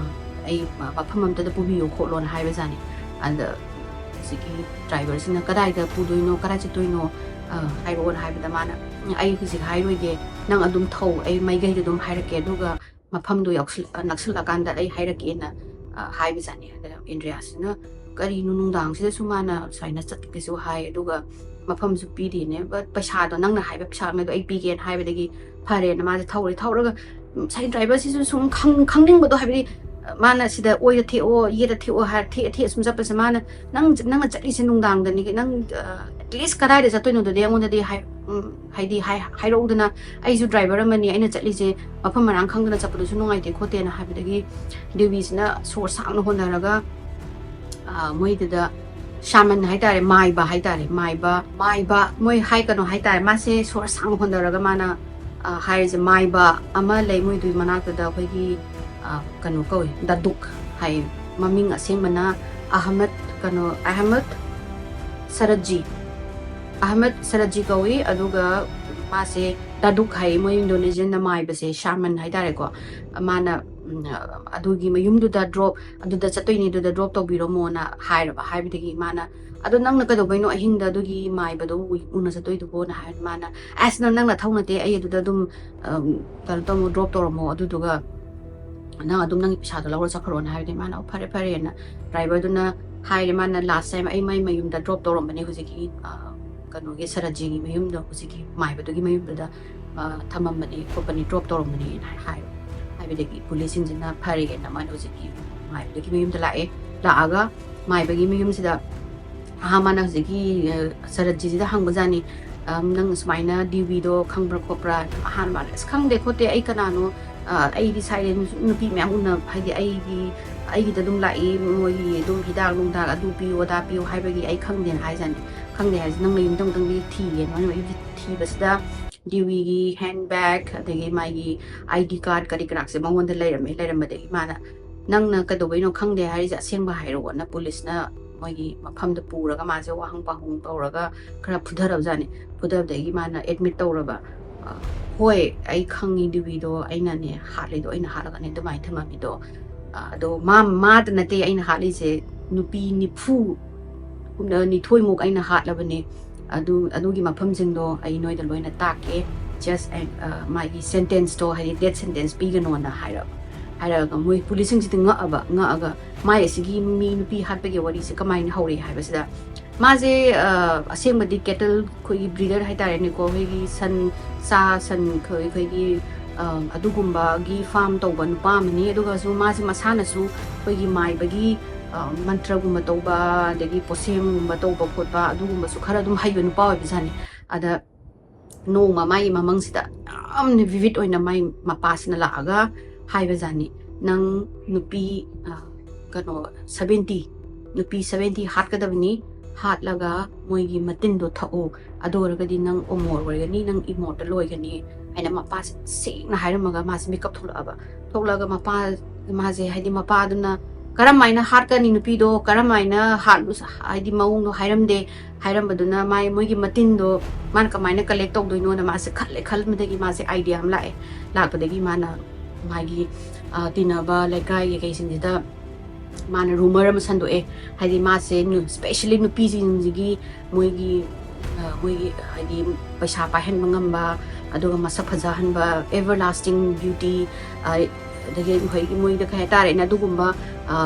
"ꯑꯩ ꯃꯐꯝ ꯑꯝꯇꯗ ꯄꯨꯕꯤꯌꯨ" ꯈꯣꯠꯂꯣꯅ ꯍꯥꯏꯕꯖꯥꯠꯅꯤ꯫ ꯑꯗ ꯍꯧꯖꯤꯛꯀꯤ ꯗ꯭ꯔꯥꯏꯚꯔꯁꯤꯅ, "ꯀꯗꯥꯏꯗ ꯄꯨꯗꯣꯏꯅꯣ, ꯀꯗꯥꯏ ꯆꯠꯇꯣꯏꯅꯣ, ꯑ, ꯍꯥꯏꯔꯛꯑꯣꯅ" ꯍꯥꯏꯕꯗ ꯃꯥꯅ, "ꯎꯝ, ꯑꯩ ꯍꯧꯖꯤꯛ ꯍꯥꯏꯔꯣꯏꯒꯦ, ꯅꯪ ꯑꯗꯨꯝ ꯊꯧ, ꯑꯩ ꯃꯥꯏꯀꯩꯗ ꯑꯗꯨꯝ ꯍꯥꯏꯔꯛꯀꯦ, ꯑꯗꯨꯒ ꯃꯐꯝꯗꯣ ꯌꯥꯎꯁꯤꯜ-, ꯑ, ꯅꯛꯁꯤꯜꯂꯀꯥꯟꯗ ꯑꯩ ꯍꯥꯏꯔꯛꯀꯦꯅ, ꯑ, ꯍꯥꯏꯕꯖꯥꯠꯅꯤ꯫ ꯑꯗ ꯏꯟꯗ꯭ꯔꯤꯌꯥꯁꯤꯅ, "ꯀꯔꯤꯅꯣ, ꯅꯨꯡꯗꯥꯡꯁꯤꯗꯁꯨ ꯃꯥꯅ ꯁꯨꯃꯥꯏꯅ ꯆꯠꯀꯦꯁꯨ ꯍꯥꯏ, ꯑꯗꯨꯒ ꯃꯐꯝꯁꯨ ꯄꯤꯗꯦꯅꯦ, but ꯄꯩꯁꯥꯗꯣ ꯅꯪꯅ ꯍꯥꯏꯕ ꯄꯩꯁꯥ ꯑꯃꯗꯣ ꯑꯩ ꯄꯤꯒꯦꯅ" ꯍꯥꯏꯕꯗꯒꯤ ꯐꯔꯦꯅ ꯃꯥꯁꯦ ꯊꯧꯔꯦ꯫ ꯊꯧꯔꯒ, ꯎꯝ, ꯉꯁꯥꯏ ꯗ꯭ꯔꯥꯏꯚꯔꯁꯤꯁꯨ ꯁꯨꯝ ꯈꯪ-, ꯈꯪꯅꯤꯡꯕꯗꯣ, ꯍꯥꯏꯕꯗꯤ, ꯑ, ꯃꯥꯅ ꯁꯤꯗ ꯑꯣꯏꯗ ꯊꯦꯛꯑꯣ, ꯌꯦꯠꯇ ꯊꯦꯛꯑꯣ ꯍꯥꯏꯔ ꯊꯦꯛꯑ ꯊꯦꯛꯑ ꯁꯨꯝ ꯆꯠꯄꯁꯦ, ꯃꯥꯅ, "ꯅꯪ, ꯅꯪꯅ ꯆꯠꯂꯤꯁꯦ ꯅꯨꯡꯗꯥꯡꯗꯅꯤ, ꯅꯪ, ꯑ, at least ꯀꯗꯥꯏꯗ ꯆꯠꯇꯣꯏꯅꯣꯗꯨꯗꯤ ꯑꯩꯉꯣꯟꯗꯗꯤ ꯍꯥꯏ-, ꯎꯝ, ꯍꯥꯏꯗꯤ ꯍꯥꯏ-, ꯍꯥꯏꯔꯛꯎꯗꯅ, ꯑꯩꯁꯨ ꯗ꯭ꯔꯥꯏꯚꯔ ꯑꯃꯅꯤ, ꯑꯩꯅ ꯆꯠꯂꯤꯁꯦ ꯃꯐꯝ ꯃꯔꯥꯡ ꯈꯪꯗꯅ ꯆꯠꯄꯗꯨꯁꯨ ꯅꯨꯡꯉꯥꯏꯇꯦ" ꯈꯣꯠꯇꯦꯅ ꯍꯥꯏꯕꯗꯒꯤ ꯗꯦꯕꯤꯁꯤꯅ ꯁꯣꯔ ꯁꯥꯡꯅ ꯍꯣꯟꯅꯔꯒ, ꯑ, ꯃꯣꯏꯗꯨꯗ ꯁꯥꯃꯟ ꯍꯥꯏꯇꯥꯔꯦ, ꯃꯥꯏꯕ ꯍꯥꯏꯇꯥꯔꯦ, ꯃꯥꯏꯕ, ꯃꯥꯏꯕ, ꯃꯣꯏ ꯍꯥꯏ ꯀꯩꯅꯣ ꯍꯥꯏꯇꯥꯔꯦ, ꯃꯥꯁꯦ ꯁꯣꯔ ꯁꯥꯡꯅ ꯍꯣꯟꯗꯔꯒ ꯃꯥꯅ, ꯑ, ꯍꯥꯏꯔꯤꯁꯦ, ꯃꯥꯏꯕ ꯑꯃ ꯂꯩ ꯃꯣꯏꯗꯨꯒꯤ ꯃꯅꯥꯛꯇꯨꯗ, ꯑꯩꯈꯣꯏꯒꯤ, ꯑ, ꯀꯩꯅꯣ ꯀꯧꯏ, ꯗꯥꯗꯨꯛ ꯍꯥꯏ, ꯃꯃꯤꯡ ꯑꯁꯦꯡꯕꯅ ꯑꯍꯃꯗ, ꯀꯩꯅꯣ, ꯑꯍꯃꯗ ꯁꯔꯠꯖꯤ, ꯑꯍꯃꯗ ꯁꯔꯠꯖꯤ ꯀꯧꯏ꯫ ꯑꯗꯨꯒ ꯃꯥꯁꯦ ꯗꯥꯗꯨꯛ ꯍꯥꯏ, ꯃꯣꯏ ꯏꯟꯗꯣꯅꯦꯁꯤꯌꯟꯅ ꯃꯥꯏꯕꯁꯦ, ꯁꯥꯃꯟ ꯍꯥꯏꯇꯥꯔꯦꯀꯣ, ꯃꯥꯅ, ꯎꯝ, ꯑꯗꯨꯒꯤ ꯃꯌꯨꯝꯗꯨꯗ ꯗ꯭ꯔꯣꯞ, ꯑꯗꯨꯗ ꯆꯠꯇꯣꯏꯅꯦ, ꯑꯗꯨꯗ ꯗ꯭ꯔꯣꯞ ꯇꯧꯕꯤꯔꯝꯃꯣꯅ ꯍꯥꯏꯔꯕ꯫ ꯍꯥꯏꯕꯗꯒꯤ ꯃꯥꯅ, "ꯑꯗꯣ ꯅꯪꯅ ꯀꯩꯗꯧꯕꯩꯅꯣ ꯑꯍꯤꯡꯗ ꯑꯗꯨꯒꯤ ꯃꯥꯏꯕꯗꯣ ꯎ-, ꯎꯅ ꯆꯠꯇꯣꯏꯗꯨꯕꯣꯅ?" ꯍꯥꯏ꯫ ꯃꯥꯅ, "ꯑꯁ, ꯅꯪ, ꯅꯪꯅ ꯊꯧ ꯅꯠꯇꯦ, ꯑꯩ ꯑꯗꯨꯗ ꯑꯗꯨꯝ, ꯑꯝ, ꯀꯩꯅꯣ ꯇꯧꯔꯝꯃꯣ, ꯗ꯭ꯔꯣꯞ ꯇꯧꯔꯝꯃꯣ, ꯑꯗꯨꯗꯨꯒ ꯅꯪ ꯑꯗꯨꯝ ꯅꯪꯒꯤ ꯄꯩꯁꯥꯗꯣ ꯂꯧꯔ ꯆꯠꯈ꯭ꯔꯣꯅ" ꯍꯥꯏꯕꯗꯤ ꯃꯥꯅ, "ꯑꯣ, ꯐꯔꯦ, ꯐꯔꯦꯅ" ꯗ꯭ꯔꯥꯏꯚꯔꯗꯨꯅ ꯍꯥꯏꯔꯦ꯫ ꯃꯥꯅ ꯂꯥꯁ ꯇꯥꯏꯝ ꯑꯩ ꯃꯥꯏ ꯃꯌꯨꯝꯗ ꯗ꯭ꯔꯣꯞ ꯇꯧꯔꯝꯕꯅꯦ, ꯍꯧꯖꯤꯛꯀꯤ, ꯑ, ꯀꯩꯅꯣꯒꯤ ꯁꯔꯠꯖꯤꯒꯤ ꯃꯌꯨꯝꯗꯣ, ꯍꯧꯖꯤꯛꯀꯤ ꯃꯥꯏꯕꯗꯨꯒꯤ ꯃꯌꯨꯝꯗꯨꯗ, ꯑ, ꯊꯝꯃꯝꯕꯅꯦ ꯈꯣꯠꯄꯅꯦ, ꯗ꯭ꯔꯣꯞ ꯇꯧꯔꯝꯕꯅꯦꯅ ꯍꯥꯏ-, ꯍꯥꯏ-, ꯍꯥꯏꯕꯗꯒꯤ ꯄꯨꯂꯤꯁꯁꯤꯡꯁꯤꯅ ꯐꯔꯦꯅ ꯃꯥꯅ ꯍꯧꯖꯤꯛꯀꯤ ꯃꯥꯏꯕꯗꯨꯒꯤ ꯃꯌꯨꯝꯗ ꯂꯥꯛꯑꯦ꯫ ꯂꯥꯛꯑꯒ ꯃꯥꯏꯕꯒꯤ ꯃꯌꯨꯝꯁꯤꯗ, ꯑꯍꯥ, ꯃꯥꯅ ꯍꯧꯖꯤꯛꯀꯤ, ꯑ, ꯁꯔꯠꯖꯤꯁꯤꯗ ꯍꯪꯕꯖꯥꯠꯅꯤ, "ꯑꯝ, ꯅꯪ ꯁꯨꯃꯥꯏꯅ ꯗ꯭ꯌꯨꯕꯤꯗꯣ ꯈꯪꯕ꯭ꯔꯥ ꯈꯣꯠꯄ꯭ꯔꯥ?" ꯑꯍꯥꯟꯕ ꯃꯥꯅ, "ꯑꯁ, ꯈꯪꯗꯦ ꯈꯣꯠꯇꯦ, ꯑꯩ ꯀꯅꯥꯅꯣ? ꯑ, ꯑꯩꯗꯤ ꯁꯥꯏꯗ ꯅꯨꯄꯤ ꯃꯌꯥꯝ ꯎꯅ-, ꯍꯥꯏꯗꯤ ꯑꯩꯒꯤ, ꯑꯩꯒꯤꯗ ꯑꯗꯨꯝ ꯂꯥꯛꯏ, ꯃꯣꯏꯒꯤ ꯑꯗꯨꯝ ꯍꯤꯗꯥꯛ ꯅꯨꯡꯗꯥꯛ ꯑꯗꯨ ꯄꯤꯌꯨ, ꯑꯗꯥ ꯄꯤꯌꯨ ꯍꯥꯏꯕꯒꯤ ꯑꯩ ꯈꯪꯗꯦꯅ" ꯍꯥꯏꯖꯥꯠꯅꯤ꯫ "ꯈꯪꯗꯦ" ꯍꯥꯏꯁꯦ, "ꯅꯪ ꯃꯌꯨꯝꯗ ꯑꯃꯨꯛꯇꯪꯗꯤ ꯊꯤꯒꯦꯅ", ꯃꯥꯅ ꯃꯌꯨꯝꯁꯦ ꯊꯤꯕꯁꯤꯗ ꯗ꯭ꯌꯨꯕꯤꯒꯤ ꯍꯦꯟ ꯕꯦꯒ, ꯑꯗꯒꯤ ꯃꯥꯒꯤ ꯑꯥꯏ ꯗꯤ ꯀꯥꯔꯗ ꯀꯔꯤ ꯀꯔꯥꯁꯦ ꯃꯉꯣꯟꯗ ꯂꯩꯔꯝꯃꯦ꯫ ꯂꯩꯔꯝꯕꯗꯒꯤ ꯃꯥꯅ, "ꯅꯪꯅ ꯀꯩꯗꯧꯕꯩꯅꯣ ꯈꯪꯗꯦ ꯍꯥꯏꯔꯤꯁꯦ, ꯑꯁꯦꯡꯕ ꯍꯥꯏꯔꯛꯑꯣꯅ" ꯄꯨꯂꯤꯁꯅ ꯃꯣꯏꯒꯤ ꯃꯐꯝꯗ ꯄꯨꯔꯒ ꯃꯥꯁꯦ ꯋꯥꯍꯪ ꯄꯥꯎꯍꯪ ꯇꯧꯔꯒ ꯈꯔ ꯐꯨꯊꯔꯕꯖꯥꯠꯅꯤ꯫ ꯐꯨꯊꯕꯗꯒꯤ ꯃꯥꯅ ꯑꯦꯗꯃꯤꯠ ꯇꯧꯔꯕ꯫ ꯑ, "ꯍꯣꯏ, ꯑꯩ ꯈꯪꯉꯤ ꯗ꯭ꯌꯨꯕꯤꯗꯣ, ꯑꯩꯅꯅꯦ ꯍꯥꯠꯂꯤꯗꯣ, ꯑꯩꯅ ꯍꯥꯠꯂꯒꯅꯦ ꯑꯗꯨꯃꯥꯏꯅ ꯊꯝꯃꯝꯃꯤꯗꯣ꯫ ꯑ, ꯑꯗꯣ ꯃꯥ, ꯃꯥꯗ ꯅꯠꯇꯦ ꯑꯩꯅ ꯍꯥꯠꯂꯤꯁꯦ, ꯅꯨꯄꯤ ꯅꯤꯐꯨ, ꯑ, ꯅꯤꯊꯣꯏꯃꯨꯛ ꯑꯩꯅ ꯍꯥꯠꯂꯕꯅꯦ꯫ ꯑꯗꯨ, ꯑꯗꯨꯒꯤ ꯃꯐꯝꯁꯤꯡꯗꯣ ꯑꯩ ꯅꯣꯏꯗ ꯂꯣꯏꯅ ꯇꯥꯛꯀꯦ꯫ just ꯃꯥꯒꯤ ꯁꯦꯟꯇꯦꯟꯁꯇꯣ, ꯍꯥꯏꯗꯤ ꯗꯦꯠ ꯁꯦꯟꯇꯦꯟꯁ ꯄꯤꯒꯅꯣꯅ ꯍꯥꯏꯔꯕ꯫ ꯍꯥꯏꯔꯛꯑꯒ ꯃꯣꯏ ꯄꯨꯂꯤꯁꯁꯤꯡꯁꯤꯗꯤ ꯉꯛꯑꯕ꯫ ꯉꯛꯑꯒ ꯃꯥꯏ ꯑꯁꯤꯒꯤ ꯃꯤ ꯅꯨꯄꯤ ꯍꯥꯠꯄꯒꯤ ꯋꯥꯔꯤꯁꯦ ꯀꯃꯥꯏꯅ ꯍꯧꯔꯛꯏ ꯍꯥꯏꯕꯁꯤꯗ, ꯃꯥꯁꯦ ꯑꯁꯦꯡꯕꯗꯤ ꯀꯦꯇꯜ, ꯑꯩꯈꯣꯏꯒꯤ ꯕ꯭ꯔꯤꯗꯔ ꯍꯥꯏꯇꯥꯔꯦꯅꯦꯀꯣ, ꯑꯩꯈꯣꯏꯒꯤ ꯁꯟ, ꯁꯥ ꯁꯟ, ꯑꯩꯈꯣꯏꯒꯤ ꯑꯗꯨꯒꯨꯝꯕꯒꯤ ꯐꯥꯔꯝ ꯇꯧꯕ ꯅꯨꯄꯥ ꯑꯃꯅꯤ꯫ ꯑꯗꯨꯒꯁꯨ ꯃꯥꯁꯦ ꯃꯁꯥꯅꯁꯨ ꯑꯩꯈꯣꯏꯒꯤ ꯃꯥꯏꯕꯒꯤ ꯃꯟꯇ꯭ꯔꯒꯨꯝꯕ ꯇꯧꯕ, ꯑꯗꯒꯤ ꯄꯣꯁꯦꯝꯒꯨꯝꯕ ꯇꯧꯕ ꯈꯣꯠꯄ, ꯑꯗꯨꯒꯨꯝꯕꯁꯨ ꯈꯔ ꯑꯗꯨꯝ ꯍꯩꯕ ꯅꯨꯄꯥ ꯑꯣꯏꯕꯖꯥꯠꯅꯤ꯫ ꯑꯗ ꯅꯣꯡꯃ ꯃꯥꯒꯤ ꯃꯃꯪꯁꯤꯗ ꯌꯥꯝꯅ ꯚꯤꯚꯤꯠ ꯑꯣꯏꯅ ꯃꯥꯏ ꯃꯄꯥꯁꯤꯅ ꯂꯥꯛꯑꯒ ꯍꯥꯏꯕꯖꯥꯠꯅꯤ, "ꯅꯪ ꯅꯨꯄꯤ ꯀꯩꯅꯣ ꯁꯚꯦꯟꯇꯤ, ꯅꯨꯄꯤ ꯁꯚꯦꯟꯇꯤ ꯍꯥꯠꯀꯗꯕꯅꯤ, ꯍꯥꯠꯂꯒ ꯃꯣꯏꯒꯤ ꯃꯇꯤꯟꯗꯣ ꯊꯛꯎ, ꯑꯗꯨ ꯑꯣꯏꯔꯒꯗꯤ ꯅꯪ ꯑꯃꯣꯔ ꯑꯣꯏꯒꯅꯤ, ꯅꯪ ꯏꯃꯣꯔꯇꯦꯜ ꯑꯣꯏꯒꯅꯤ" ꯍꯥꯏꯅ ꯃꯄꯥꯁꯦ ꯁꯦꯡꯅ ꯍꯥꯏꯔꯝꯃꯒ ꯃꯥꯁꯦ ꯃꯤꯀꯞ ꯊꯣꯛꯂꯛꯑꯕ꯫ ꯊꯣꯛꯂꯛꯑꯒ ꯃꯄꯥ, ꯃꯥꯁꯦ, ꯍꯥꯏꯗꯤ ꯃꯄꯥꯗꯨꯅ ꯀꯔꯝ ꯍꯥꯏꯅ ꯍꯥꯠꯀꯅꯤ ꯅꯨꯄꯤꯗꯣ, ꯀꯔꯝ ꯍꯥꯏꯅ ꯍꯥꯠꯂꯨ, ꯍꯥꯏꯗꯤ ꯃꯑꯣꯡꯗꯣ ꯍꯥꯏꯔꯝꯗꯦ꯫ ꯍꯥꯏꯔꯝꯕꯗꯨꯅ ꯃꯥꯏ, ꯃꯣꯏꯒꯤ ꯃꯇꯤꯟꯗꯣ ꯃꯥꯅ ꯀꯃꯥꯏꯅ ꯀꯂꯦꯛ ꯇꯧꯗꯣꯏꯅꯣꯅ ꯃꯥꯁꯦ ꯈꯜꯂꯦ꯫ ꯈꯟꯕꯗꯒꯤ ꯃꯥꯁꯦ ꯑꯥꯏꯗꯤꯌꯥ ꯑꯃ ꯂꯥꯛꯑꯦ꯫ ꯂꯥꯛꯄꯗꯒꯤ ꯃꯥꯅ ꯃꯥꯒꯤ ꯇꯤꯟꯅꯕ ꯂꯩꯀꯥꯏꯒꯤ ꯀꯩꯁꯤꯡꯁꯤꯗ ꯃꯥꯅ ꯔꯨꯃꯔ ꯑꯃ ꯁꯟꯗꯣꯛꯑꯦ꯫ ꯍꯥꯏꯗꯤ ꯃꯥꯁꯦ ꯁ꯭ꯄꯦꯁꯦꯜꯂꯤ ꯅꯨꯄꯤꯁꯤꯡꯁꯤꯒꯤ, ꯃꯣꯏꯒꯤ ꯃꯣꯏꯒꯤ ꯍꯥꯏꯗꯤ ꯄꯩꯁꯥ ꯄꯥꯏꯍꯟꯕ ꯉꯝꯕ, ꯑꯗꯨꯒ ꯃꯁꯛ ꯐꯖꯍꯟꯕ, ꯑꯦꯚꯔ ꯂꯥꯁꯇꯤꯡ ꯕ꯭ꯌꯨꯇꯤ, ꯑꯗꯒꯤ ꯃꯈꯣꯏꯒꯤ ꯃꯣꯏꯗ ꯀꯩ ꯍꯥꯏꯇꯥꯔꯦꯅꯦ, ꯑꯗꯨꯒꯨꯝꯕ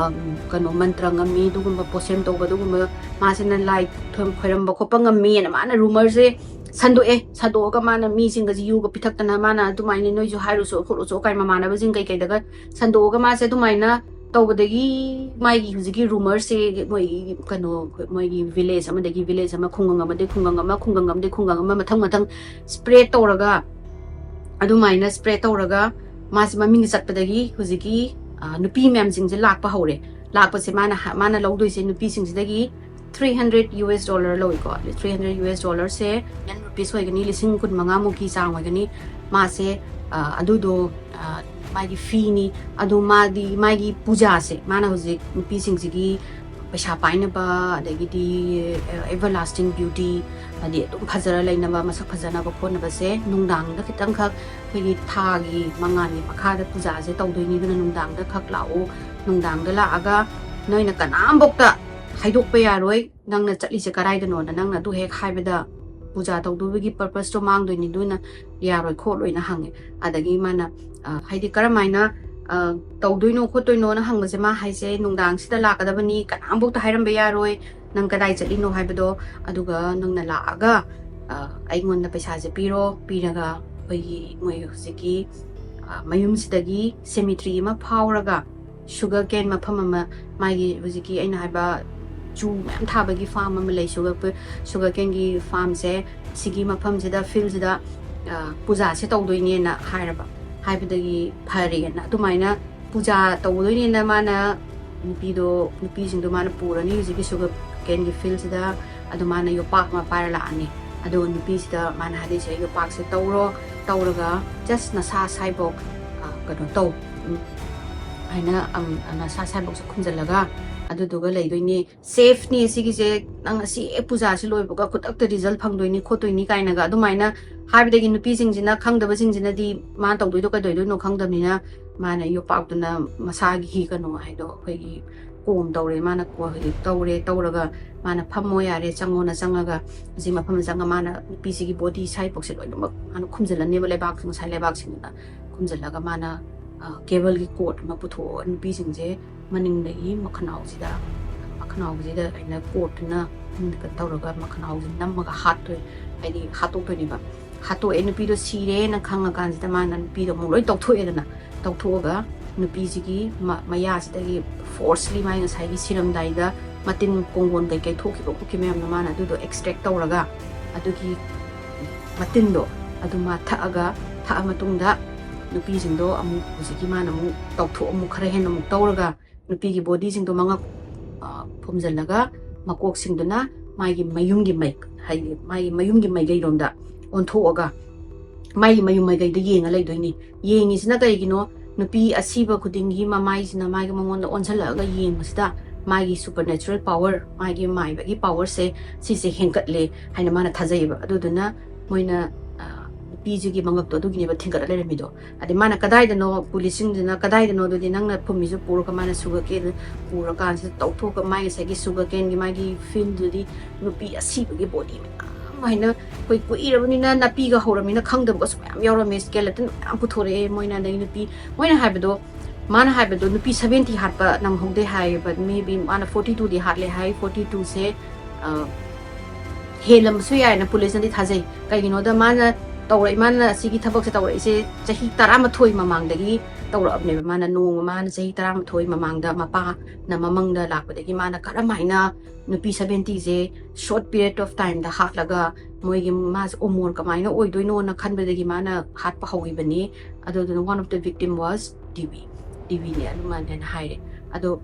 ꯀꯩꯅꯣ ꯃꯟꯇ꯭ꯔ ꯉꯝꯃꯤ, ꯑꯗꯨꯒꯨꯝꯕ ꯄꯣꯁꯦꯝ ꯇꯧꯕ, ꯑꯗꯨꯒꯨꯝꯕ ꯃꯥꯁꯤꯅ ꯂꯥꯏ ꯈꯣꯏꯔꯝꯕ ꯈꯣꯠꯄ ꯉꯝꯃꯤꯅ ꯃꯥꯅ ꯔꯨꯃꯔꯁꯦ ꯁꯟꯗꯣꯛꯑꯦ꯫ ꯁꯟꯗꯣꯛꯑꯒ ꯃꯥꯅ ꯃꯤꯁꯤꯡꯒꯁꯤ ꯌꯨꯒ ꯄꯤꯊꯛꯇꯅ, ꯃꯥꯅ ꯑꯗꯨꯃꯥꯏꯅ ꯅꯣꯏꯁꯨ ꯍꯥꯏꯔꯨꯁꯨ ꯈꯣꯠꯂꯨꯁꯨ ꯀꯥꯏ ꯃꯃꯥꯟꯅꯕꯁꯤꯡ ꯀꯩꯀꯩꯗꯒ ꯁꯟꯗꯣꯛꯑꯒ ꯃꯥꯁꯦ ꯑꯗꯨꯃꯥꯏꯅ ꯇꯧꯕꯗꯒꯤ ꯃꯥꯒꯤ ꯍꯧꯖꯤꯛꯀꯤ ꯔꯨꯃꯔꯁꯦ ꯃꯣꯏ ꯀꯩꯅꯣ, ꯃꯣꯏꯒꯤ ꯚꯤꯂꯦꯖ ꯑꯃꯗꯒꯤ ꯚꯤꯂꯦꯖ ꯑꯃ, ꯈꯨꯡꯒꯪ ꯑꯃꯗꯒꯤ ꯈꯨꯡꯒꯪ ꯑꯃ, ꯈꯨꯡꯒꯪ ꯑꯃꯗꯒꯤ ꯈꯨꯡꯒꯪ ꯑꯃ ꯃꯊꯪ ꯃꯊꯪ ꯁ꯭ꯄ꯭ꯔꯦꯗ ꯇꯧꯔꯒ, ꯑꯗꯨꯃꯥꯏꯅ ꯁ꯭ꯄ꯭ꯔꯦꯗ ꯇꯧꯔꯒ ꯃꯥꯁꯦ ꯃꯃꯤꯡ ꯆꯠꯄꯗꯒꯤ ꯍꯧꯖꯤꯛꯀꯤ ꯅꯨꯄꯤ ꯃꯌꯥꯝꯁꯤꯡꯁꯦ ꯂꯥꯛꯄ ꯍꯧꯔꯦ꯫ ꯂꯥꯛꯄꯁꯦ ꯃꯥꯅ ꯃꯥꯅ ꯂꯧꯗꯣꯏꯁꯦ ꯅꯨꯄꯤꯁꯤꯡꯁꯤꯗꯒꯤ three hundred U S dollar ꯂꯧꯏꯀꯣ꯫ ꯊ꯭ꯔꯤ ꯍꯟꯗ꯭ꯔꯦꯠ ꯌꯨ ꯑꯦꯁ ꯗꯣꯂꯔꯁꯦ ꯏꯟꯗꯤꯌꯟ ꯔꯨꯄꯤꯁ ꯑꯣꯏꯒꯅꯤ, ꯂꯤꯁꯤꯡ ꯀꯨꯟ ꯃꯉꯥꯃꯨꯛꯀꯤ ꯆꯥꯡ ꯑꯣꯏꯒꯅꯤ꯫ ꯃꯥꯁꯦ ꯑꯗꯨꯗꯣ ꯃꯥꯒꯤ ꯐꯤꯅꯤ꯫ ꯑꯗꯣ ꯃꯥꯗꯤ ꯃꯥꯒꯤ ꯄꯨꯖꯥꯁꯦ, ꯃꯥꯅ ꯍꯧꯖꯤꯛ ꯅꯨꯄꯤꯁꯤꯡꯁꯤꯒꯤ ꯄꯩꯁꯥ ꯄꯥꯏꯅꯕ, ꯑꯗꯒꯤꯗꯤ ꯑꯦꯚꯔ ꯂꯥꯁꯇꯤꯡ ꯕ꯭ꯌꯨꯇꯤ, ꯍꯥꯏꯗꯤ ꯑꯗꯨꯝ ꯐꯖꯔ ꯂꯩꯅꯕ, ꯃꯁꯛ ꯐꯖꯅꯕ ꯈꯣꯠꯅꯕꯁꯦ ꯅꯨꯡꯗꯥꯡꯗ ꯈꯤꯇꯪꯈꯛ ꯑꯩꯈꯣꯏꯒꯤ ꯊꯥꯒꯤ ꯃꯉꯥꯜꯒꯤ ꯃꯈꯥꯗ ꯄꯨꯖꯥꯁꯦ ꯇꯧꯗꯣꯏꯅꯤ꯫ ꯑꯗꯨꯅ ꯅꯨꯡꯗꯥꯡꯗ ꯈꯛ ꯂꯥꯛꯎ꯫ ꯅꯨꯡꯗꯥꯡꯗ ꯂꯥꯛꯑꯒ ꯅꯣꯏꯅ ꯀꯅꯥꯝꯐꯧꯇ ꯍꯥꯏꯗꯣꯛꯄ ꯌꯥꯔꯣꯏ ꯅꯪꯅ ꯆꯠꯂꯤꯁꯦ ꯀꯗꯥꯏꯗꯅꯣꯅ꯫ ꯅꯪꯅ ꯑꯗꯨ ꯍꯦꯛ ꯍꯥꯏꯕꯗ ꯄꯨꯖꯥ ꯇꯧꯗꯧꯕꯒꯤ purpose ꯇꯣ ꯃꯥꯡꯗꯣꯏꯅꯤ, ꯑꯗꯨꯅ ꯌꯥꯔꯣꯏ ꯈꯣꯠꯂꯣꯏꯅ ꯍꯪꯉꯦ꯫ ꯑꯗꯒꯤ ꯃꯥꯅ, ꯑ, ꯍꯥꯏꯗꯤ ꯀꯔꯝꯍꯥꯏꯅ, ꯑ, ꯇꯧꯗꯣꯏꯅꯣ ꯈꯣꯠꯇꯣꯏꯅꯣꯅ ꯍꯪꯕꯁꯦ, ꯃꯥ ꯍꯥꯏꯁꯦ ꯅꯨꯡꯗꯥꯡꯁꯤꯗ ꯂꯥꯛꯀꯗꯕꯅꯤ, ꯀꯅꯥꯝꯐꯧꯇ ꯍꯥꯏꯔꯝꯕ ꯌꯥꯔꯣꯏ ꯅꯪ ꯀꯗꯥꯏ ꯆꯠꯂꯤꯅꯣ ꯍꯥꯏꯕꯗꯣ, ꯑꯗꯨꯒ ꯅꯪꯅ ꯂꯥꯛꯑꯒ, ꯑ, ꯑꯩꯉꯣꯟꯗ ꯄꯩꯁꯥꯁꯦ ꯄꯤꯔꯣ, ꯄꯤꯔꯒ ꯑꯩꯈꯣꯏꯒꯤ ꯃꯣꯏ ꯍꯧꯖꯤꯛꯀꯤ, ꯑ, ꯃꯌꯨꯝꯁꯤꯗꯒꯤ cemetery ꯑꯃ ꯐꯥꯎꯔꯒ sugar cane ꯃꯐꯝ ꯑꯃ, ꯃꯥꯒꯤ ꯍꯧꯖꯤꯛꯀꯤ ꯑꯩꯅ ꯍꯥꯏꯕ ꯆꯨ ꯃꯌꯥꯝ ꯊꯥꯕꯒꯤ farm ꯑꯃ ꯂꯩ, sugar, sugar caneꯒꯤ farmꯁꯦ, ꯁꯤꯒꯤ ꯃꯐꯝꯁꯤꯗ, fieldꯁꯤꯗ, ꯑ, ꯄꯨꯖꯥꯁꯦ ꯇꯧꯗꯣꯏꯅꯦꯅ ꯍꯥꯏꯔꯕ, ꯍꯥꯏꯕꯗꯒꯤ ꯐꯔꯦꯅ ꯑꯗꯨꯃꯥꯏꯅ ꯄꯨꯖꯥ ꯇꯧꯗꯣꯏꯅꯦꯅ ꯃꯥꯅ ꯅꯨꯄꯤꯗꯣ, ꯅꯨꯄꯤꯁꯤꯡꯗꯣ ꯃꯥꯅ ꯄꯨꯔꯅꯤ ꯍꯧꯖꯤꯛꯀꯤ sugar caneꯒꯤ fieldꯁꯤꯗ, ꯑꯗꯣ ꯃꯥꯅ ꯌꯣꯄꯥꯛ ꯑꯃ ꯄꯥꯏꯔ ꯂꯥꯛꯑꯅꯤ꯫ ꯑꯗꯨꯒ ꯅꯨꯄꯤꯁꯤꯗ ꯃꯥꯅ ꯍꯥꯏꯗꯣꯏꯁꯦ, "ꯌꯣꯄꯥꯛꯁꯦ ꯇꯧꯔꯣ, ꯇꯧꯔꯒ just ꯅꯁꯥ ꯁꯥꯏꯕꯣꯛ, ꯑ, ꯀꯩꯅꯣ ꯇꯧ, ꯎꯝ, ꯍꯥꯏꯅ, ꯑꯝ, ꯅꯁꯥ ꯁꯥꯏꯕꯣꯛꯁꯦ ꯈꯨꯝꯖꯤꯜꯂꯒ ꯑꯗꯨꯗꯨꯒ ꯂꯩꯗꯣꯏꯅꯤ꯫ Safeꯅꯤ ꯁꯤꯒꯤꯁꯦ, ꯅꯪ ꯑꯁꯤ ꯍꯦꯛ ꯄꯨꯖꯥꯁꯤ ꯂꯣꯏꯕꯒ ꯈꯨꯗꯛꯇ result ꯐꯪꯗꯣꯏꯅꯤ ꯈꯣꯠꯇꯣꯏꯅꯤ" ꯀꯥꯏꯅꯒ ꯑꯗꯨꯃꯥꯏꯅ ꯍꯥꯏꯕꯗꯒꯤ ꯅꯨꯄꯤꯁꯤꯡꯁꯤꯅ, ꯈꯪꯗꯕꯁꯤꯡꯁꯤꯅꯗꯤ ꯃꯥꯅ ꯇꯧꯗꯣꯏꯗꯣ ꯀꯩꯗꯧꯗꯣꯏꯅꯣ ꯈꯪꯗꯕꯅꯤꯅ, ꯃꯥꯅ ꯌꯣꯄꯥꯛꯇꯨꯅ ꯃꯁꯥꯒꯤ ꯀꯩꯅꯣ ꯍꯥꯏꯗꯣ, ꯑꯩꯈꯣꯏꯒꯤ ꯀꯣꯝ ꯇꯧꯔꯦ, ꯃꯥꯅ ꯀꯣ-, ꯍꯧꯖꯤꯛ ꯇꯧꯔꯦ, ꯇꯧꯔꯒ ꯃꯥꯅ "ꯐꯝꯃꯣ ꯌꯥꯔꯦ, ꯆꯪꯉꯣꯅ" ꯆꯪꯉꯒ ꯍꯧꯖꯤꯛ ꯃꯐꯝꯗ ꯆꯪꯉꯒ ꯃꯥꯅ ꯅꯨꯄꯤꯁꯤꯒꯤ body ꯁꯥꯏꯕꯣꯛꯁꯦ ꯂꯣꯏꯅꯃꯛ ꯃꯥꯅ ꯈꯨꯝꯖꯤꯜꯂꯅꯦꯕ, ꯂꯩꯕꯥꯛ, ꯉꯁꯥꯏ ꯂꯩꯕꯥꯛꯁꯤꯡꯗꯨꯅ ꯈꯨꯝꯖꯤꯜꯂꯒ ꯃꯥꯅ, ꯑ, cableꯒꯤ cord ꯑꯃ ꯄꯨꯊꯣꯛꯑꯒ ꯅꯨꯄꯤꯁꯤꯡꯁꯦ ꯃꯅꯤꯡꯗꯒꯤ ꯃꯈꯅꯥꯎꯁꯤꯗ, ꯃꯈꯅꯥꯎꯁꯤꯗ ꯑꯩꯅ cordꯇꯨꯅ ꯇꯧꯔꯒ ꯃꯈꯅꯥꯎꯁꯤ ꯅꯝꯃꯒ ꯍꯥꯠꯇꯣꯏ-, ꯍꯥꯏꯗꯤ ꯍꯥꯠꯇꯣꯛꯇꯣꯏꯅꯦꯕ꯫ ꯍꯥꯠꯇꯣꯛꯑꯦ, ꯅꯨꯄꯤꯗꯣ ꯁꯤꯔꯦꯅ ꯈꯪꯉꯀꯥꯟꯁꯤꯗ ꯃꯥꯅ ꯅꯨꯄꯤꯗꯣ ꯑꯃꯨꯛ ꯂꯣꯏ ꯇꯧꯊꯣꯛꯑꯦꯗꯅ, ꯇꯧꯊꯣꯛꯑꯒ ꯅꯨꯄꯤꯁꯤꯒꯤ ꯃ-, ꯃꯌꯥꯁꯤꯗꯒꯤ forcefully ꯃꯥꯒꯤ ꯉꯁꯥꯏꯒꯤ ꯁꯤꯔꯝꯗꯥꯏꯗ ꯃꯇꯤꯟ ꯀꯣꯡꯒꯣꯟ ꯀꯩꯀꯩ ꯊꯣꯛꯈꯤꯕ ꯈꯣꯠꯈꯤꯕ ꯃꯌꯥꯝꯗꯣ ꯃꯥꯅ ꯑꯗꯨꯗꯣ extract ꯇꯧꯔꯒ, ꯑꯗꯨꯒꯤ ꯃꯇꯤꯟꯗꯣ ꯑꯗꯨ ꯃꯥ ꯊꯛꯑꯒ, ꯊꯛꯑ ꯃꯇꯨꯡꯗ ꯅꯨꯄꯤꯁꯤꯡꯗꯣ ꯑꯃꯨꯛ ꯍꯧꯖꯤꯛꯀꯤ ꯃꯥꯅ ꯑꯃꯨꯛ ꯇꯧꯊꯣꯛ-, ꯑꯃꯨꯛ ꯈꯔ ꯍꯦꯟꯅ ꯑꯃꯨꯛ ꯇꯧꯔꯒ ꯅꯨꯄꯤꯒꯤ bodyꯁꯤꯡꯗꯣ ꯃꯉꯛ, ꯑ, ꯐꯨꯝꯖꯤꯜꯂꯒ ꯃꯀꯣꯛꯁꯤꯡꯗꯨꯅ ꯃꯥꯒꯤ ꯃꯌꯨꯝꯒꯤ ꯃꯩ-, ꯍꯥꯏꯗꯤ ꯃꯥꯒꯤ ꯃꯌꯨꯝꯒꯤ ꯃꯥꯏꯀꯩꯔꯣꯝꯗ ꯑꯣꯟꯊꯣꯛꯑꯒ ꯃꯥꯒꯤ ꯃꯌꯨꯝ ꯃꯥꯏꯀꯩꯗ ꯌꯦꯡꯉ ꯂꯩꯗꯣꯏꯅꯤ꯫ ꯌꯦꯡꯉꯤꯁꯤꯅ ꯀꯩꯒꯤꯅꯣ? ꯅꯨꯄꯤ ꯑꯁꯤꯕ ꯈꯨꯗꯤꯡꯒꯤ ꯃꯃꯥꯏꯁꯤꯅ ꯃꯥꯒꯤ ꯃꯉꯣꯟꯗ ꯑꯣꯟꯁꯤꯜꯂꯛꯑꯒ ꯌꯦꯡꯕꯁꯤꯗ ꯃꯥꯒꯤ supernatural power, ꯃꯥꯒꯤ ꯃꯥꯏꯕꯒꯤ powerꯁꯦ ꯁꯤꯁꯦ ꯍꯦꯟꯒꯠꯂꯦ ꯍꯥꯏꯅ ꯃꯥꯅ ꯊꯥꯖꯩꯌꯦꯕ꯫ ꯑꯗꯨꯗꯨꯅ ꯃꯣꯏꯅ, ꯑ, ꯅꯨꯄꯤꯁꯤꯒꯤ ꯃꯉꯛꯇꯣ ꯑꯗꯨꯒꯤꯅꯦꯕ ꯊꯤꯡꯒꯠꯂ ꯂꯩꯔꯝꯃꯤꯗꯣ꯫ ꯑꯗꯩ ꯃꯥꯅ ꯀꯗꯥꯏꯗꯅꯣ, ꯄꯨꯂꯤꯁꯁꯤꯡꯗꯨꯅ "ꯀꯗꯥꯏꯗꯅꯣ ꯑꯗꯨꯗꯤ ꯅꯪꯅ ꯐꯨꯝꯃꯤꯁꯨ?" ꯄꯨꯔꯒ ꯃꯥꯅ sugar cane ꯄꯨꯔꯀꯥꯟꯁꯤꯗ ꯇꯧꯊꯣꯛꯑꯒ ꯃꯥꯒꯤ ꯉꯁꯥꯏꯒꯤ sugar caneꯒꯤ ꯃꯥꯒꯤ fieldꯗꯨꯗꯤ ꯅꯨꯄꯤ ꯑꯁꯤꯕꯒꯤ body ꯃꯌꯥꯝ ꯍꯥꯏꯅ ꯑꯩꯈꯣꯏ ꯀꯨꯏꯔꯕꯅꯤꯅ ꯅꯥꯄꯤꯒ ꯍꯧꯔꯕꯅꯤꯅ ꯈꯪꯗꯕꯒꯁꯨ ꯃꯌꯥꯝ ꯌꯥꯎꯔꯝꯃꯦ꯫ Skeleton ꯃꯌꯥꯝ ꯄꯨꯊꯣꯔꯛꯑꯦ ꯃꯣꯏꯅ꯫ ꯑꯗꯩ ꯅꯨꯄꯤ ꯃꯣꯏꯅ ꯍꯥꯏꯕꯗꯣ, ꯃꯥꯅ ꯍꯥꯏꯕꯗꯣ ꯅꯨꯄꯤ seventy ꯍꯥꯠꯄ ꯅꯪꯍꯧꯗꯦ ꯍꯥꯏꯌꯦꯕ꯫ Maybe ꯃꯥꯅ forty twoꯗꯤ ꯍꯥꯠꯂꯦ ꯍꯥꯏ꯫ Forty twoꯁꯦ ꯍꯦꯜꯂꯝꯕꯁꯨ ꯌꯥꯏꯅ policeꯅꯗꯤ ꯊꯥꯖꯩ꯫ ꯀꯩꯒꯤꯅꯣꯗ ꯃꯥꯅ ꯇꯧꯔꯛꯏ, ꯃꯥꯅ ꯑꯁꯤꯒꯤ ꯊꯕꯛꯁꯦ ꯇꯧꯔꯛꯏꯁꯦ ꯆꯍꯤ ꯇꯔꯥꯃꯥꯊꯣꯏ ꯃꯃꯥꯡꯗꯒꯤ ꯇꯧꯔꯛꯑꯕꯅꯦꯕ꯫ ꯃꯥꯅ ꯅꯣꯡꯃ, ꯃꯥꯅ ꯆꯍꯤ ꯇꯔꯥꯃꯥꯊꯣꯏ ꯃꯃꯥꯡꯗ ꯃꯄꯥꯅ ꯃꯃꯪꯗ ꯂꯥꯛꯄꯗꯒꯤ ꯃꯥꯅ ꯀꯔꯝ ꯍꯥꯏꯅ ꯅꯨꯄꯤ seventyꯁꯦ short period of timeꯗ ꯍꯥꯠꯂꯒ ꯃꯣꯏꯒꯤ ꯃꯥꯁꯦ ꯑꯣꯃꯣꯔ ꯀꯃꯥꯏꯅ ꯑꯣꯏꯗꯣꯏꯅꯣꯅ ꯈꯟꯕꯗꯒꯤ ꯃꯥꯅ ꯍꯥꯠꯄ ꯍꯧꯈꯤꯕꯅꯤ꯫ ꯑꯗꯨꯗꯨꯅ one of the victim was ꯗꯤꯋꯤ꯫ ꯗꯤꯋꯤꯅꯦ ꯑꯗꯨꯃꯥꯏꯅ ꯍꯥꯏꯔꯦ꯫ ꯑꯗꯣ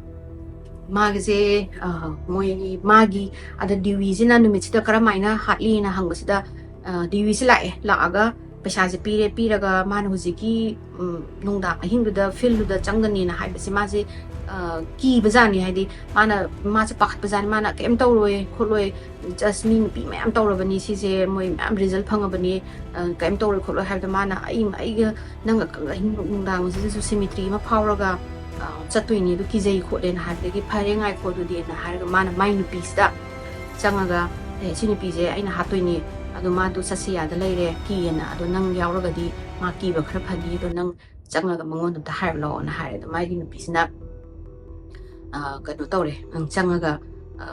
ꯃꯥꯒꯤꯁꯦ, ꯑ, ꯃꯣꯏꯒꯤ, ꯃꯥꯒꯤ, ꯑꯗ ꯗꯤꯋꯤꯁꯤꯅ ꯅꯨꯃꯤꯠꯁꯤꯗ ꯀꯔꯝ ꯍꯥꯏꯅ ꯍꯥꯠꯂꯤꯅ ꯍꯪꯕꯁꯤꯗ, ꯑ, ꯗꯤꯋꯤꯁꯤ ꯂꯥꯛꯑꯦ꯫ ꯂꯥꯛꯑꯒ ꯄꯩꯁꯥꯁꯦ ꯄꯤꯔꯦ꯫ ꯄꯤꯔꯒ ꯃꯥꯅ ꯍꯧꯖꯤꯛꯀꯤ, ꯎꯝ, ꯅꯨꯡꯗꯥꯡ ꯑꯍꯤꯡꯗꯨꯗ fieldꯗꯨꯗ ꯆꯪꯒꯅꯤꯅ ꯍꯥꯏꯕꯁꯦ ꯃꯥꯁꯦ, ꯑ, ꯀꯤꯕꯖꯥꯠꯅꯤ꯫ ꯍꯥꯏꯗꯤ ꯃꯥꯅ, ꯃꯥꯁꯦ ꯄꯥꯈꯠꯄꯖꯥꯠꯅꯤ꯫ ꯃꯥꯅ ꯀꯩꯝ ꯇꯧꯔꯣꯏ ꯈꯣꯠꯂꯣꯏ, just ꯃꯤ ꯅꯨꯄꯤ ꯃꯌꯥꯝ ꯇꯧꯔꯕꯅꯤ ꯁꯤꯁꯦ, ꯃꯣꯏ ꯃꯌꯥꯝ result ꯐꯪꯉꯕꯅꯤ, ꯑ, ꯀꯩꯝ ꯇꯧꯔꯣꯏ ꯈꯣꯠꯂꯣꯏ ꯍꯥꯏꯕꯗ ꯃꯥꯅ, "ꯑꯩ, ꯑꯩꯒ ꯅꯪꯒ ꯑꯍꯤꯡ ꯅꯨꯡꯗꯥꯡꯁꯤꯗꯁꯨ cemetery ꯑꯃ ꯐꯥꯎꯔꯒ, ꯑ, ꯆꯠꯇꯣꯏꯅꯤ, ꯑꯗꯨ ꯀꯤꯖꯩ ꯈꯣꯠꯂꯦꯅ" ꯍꯥꯏꯕꯗꯒꯤ, "ꯐꯔꯦ, ꯉꯥꯏꯈꯣ ꯑꯗꯨꯗꯤꯅ" ꯍꯥꯏꯔꯒ ꯃꯥꯅ ꯃꯥꯏ ꯅꯨꯄꯤꯁꯤꯗ ꯆꯪꯉꯒ, "ꯑꯦ, ꯁꯤ ꯅꯨꯄꯤꯁꯦ ꯑꯩꯅ ꯍꯥꯠꯇꯣꯏꯅꯤ, ꯑꯗꯣ ꯃꯥꯗꯣ ꯆꯠꯁꯤ ꯌꯥꯗ ꯂꯩꯔꯦ, ꯀꯤꯌꯦꯅ, ꯑꯗꯣ ꯅꯪ ꯌꯥꯎꯔꯒꯗꯤ ꯃꯥ ꯀꯤꯕ ꯈꯔ ꯐꯅꯤ, ꯑꯗꯣ ꯅꯪ ꯆꯪꯉꯒ ꯃꯉꯣꯟꯗ ꯑꯝꯇ ꯍꯥꯏꯔꯨ ꯂꯥꯛꯑꯣꯅ" ꯍꯥꯏꯔꯦ꯫ ꯑꯗꯣ ꯃꯥꯒꯤ ꯅꯨꯄꯤꯁꯤꯅ, ꯑ, ꯀꯩꯅꯣ ꯇꯧꯔꯦ, ꯎꯝ, ꯆꯪꯉꯒ, ꯑ,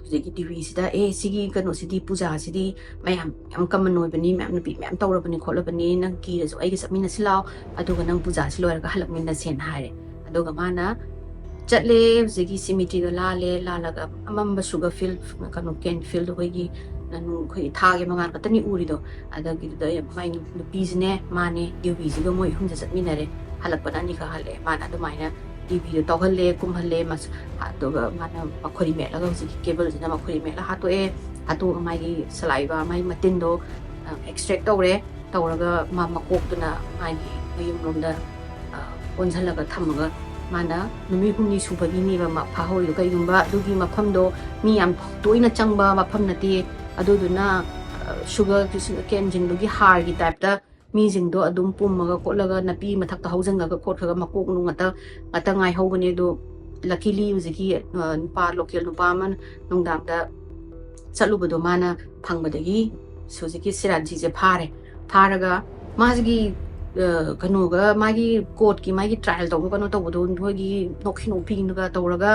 ꯍꯧꯖꯤꯛꯀꯤ ꯗꯤꯋꯤꯁꯤꯗ, "ꯑꯦ, ꯁꯤꯒꯤ ꯀꯩꯅꯣꯁꯤꯗꯤ, ꯄꯨꯖꯥꯁꯤꯗꯤ ꯃꯌꯥꯝ ꯌꯥꯝ common ꯑꯣꯏꯕꯅꯤ, ꯃꯌꯥꯝ ꯅꯨꯄꯤ ꯃꯌꯥꯝ ꯇꯧꯔꯕꯅꯤ ꯈꯣꯠꯂꯕꯅꯤ, ꯅꯪ ꯀꯤꯔꯁꯨ ꯑꯩꯒ ꯆꯠꯃꯤꯟꯅꯁꯤ ꯂꯥꯛꯑꯣ, ꯑꯗꯨꯒ ꯅꯪ ꯄꯨꯖꯥꯁꯤ ꯂꯣꯏꯔꯒ ꯍꯜꯂꯛꯃꯤꯟꯅꯁꯦꯅ" ꯍꯥꯏꯔꯦ꯫ ꯑꯗꯨꯒ ꯃꯥꯅ ꯆꯠꯂꯦ, ꯍꯧꯖꯤꯛꯀꯤ cemeteryꯗ ꯂꯥꯜꯂꯦ, ꯂꯥꯜꯂꯒ ꯑꯃꯝꯕ sugar field, ꯀꯩꯅꯣ, cane field, ꯑꯩꯈꯣꯏꯒꯤ, ꯑꯩꯈꯣꯏꯒꯤ ꯊꯥꯒꯤ ꯃꯉꯥꯜ ꯈꯛꯇꯅꯤ ꯎꯔꯤꯗꯣ꯫ ꯑꯗꯒꯤꯗꯨꯗ ꯃꯥꯏ ꯅꯨꯄꯤꯁꯤꯅꯦ, ꯃꯥꯅꯦ, ꯗꯤꯋꯤꯁꯤꯒ ꯃꯣꯏ ꯑꯍꯨꯝꯁꯦ ꯆꯠꯃꯤꯟꯅꯔꯦ꯫ ꯍꯜꯂꯛꯄꯅ ꯑꯅꯤꯈꯛ ꯍꯜꯂꯛꯑꯦ꯫ ꯃꯥꯅ ꯑꯗꯨꯃꯥꯏꯅ ꯗꯤꯋꯤꯗꯣ ꯇꯧꯍꯜꯂꯦ, ꯀꯨꯝꯍꯜꯂꯦ, ꯃꯁ-, ꯑꯗꯨꯒ ꯃꯥꯅ ꯃꯈꯣꯏꯔꯤ ꯃꯦꯠꯂꯒ, ꯍꯧꯖꯤꯛꯀꯤ cableꯁꯤꯅ ꯃꯈꯣꯏꯔꯤ ꯃꯦꯠꯂ ꯍꯥꯠꯇꯣꯛꯑꯦ꯫ ꯍꯥꯠꯇꯣꯛꯑꯒ ꯃꯥꯒꯤ saliva, ꯃꯥꯒꯤ ꯃꯇꯤꯟꯗꯣ, ꯑ, extract ꯇꯧꯔꯦ꯫ ꯇꯧꯔꯒ ꯃꯥ ꯃꯀꯣꯛꯇꯨꯅ ꯃꯥꯒꯤ ꯃꯌꯨꯝꯂꯣꯝꯗ, ꯑ, ꯑꯣꯟꯁꯤꯜꯂꯒ ꯊꯝꯃꯒ, ꯃꯥꯅ ꯅꯨꯃꯤꯠ ꯍꯨꯝꯅꯤ ꯁꯨꯕꯒꯤꯅꯦꯕ ꯃꯥ ꯐꯥꯍꯧꯔꯤꯗꯣ꯫ ꯀꯩꯒꯨꯝꯕ ꯑꯗꯨꯒꯤ ꯃꯐꯝꯗꯣ ꯃꯤ ꯌꯥꯝ ꯇꯣꯏꯅ ꯆꯪꯕ ꯃꯐꯝ ꯅꯠꯇꯦ꯫ ꯑꯗꯨꯗꯨꯅ, ꯑ, sugar cane ꯁꯤꯡꯗꯨꯒꯤ ꯍꯥꯔꯒꯤ typeꯇ ꯃꯤꯁꯤꯡꯗꯣ ꯑꯗꯨꯝ ꯄꯨꯝꯃꯒ ꯈꯣꯠꯂꯒ ꯅꯥꯄꯤ ꯃꯊꯛꯇ ꯍꯧꯖꯤꯟꯈ꯭ꯔꯒ ꯈꯣꯠꯈ꯭ꯔꯒ ꯃꯀꯣꯛ ꯅꯨꯡ ꯉꯥꯛꯇ, ꯉꯥꯛꯇ ꯉꯥꯏꯍꯧꯕꯅꯦ꯫ ꯑꯗꯣ luckily ꯍꯧꯖꯤꯛꯀꯤ, ꯑ, ꯅꯨꯄꯥ, local ꯅꯨꯄꯥ ꯑꯃ ꯅꯨꯡꯗꯥꯡꯗ ꯆꯠꯂꯨꯕꯗꯣ ꯃꯥꯅ ꯐꯪꯕꯗꯒꯤ ꯍꯧꯖꯤꯛꯀꯤ ꯁꯤꯔꯥꯖꯤꯁꯦ ꯐꯥꯔꯦ꯫ ꯐꯥꯔꯒ ꯃꯥꯒꯤ ꯀꯩꯅꯣꯒ ꯃꯥꯒꯤ ꯀꯣꯔꯠꯀꯤ ꯃꯥꯒꯤ ꯇ꯭ꯔꯥꯏꯌꯦꯜ ꯇꯧꯕ ꯀꯩꯅꯣ ꯇꯧꯕꯗꯣ ꯃꯣꯏꯒꯤ ꯅꯣꯛꯈꯤ ꯅꯣꯛꯄꯤꯒ ꯇꯧꯔꯒ,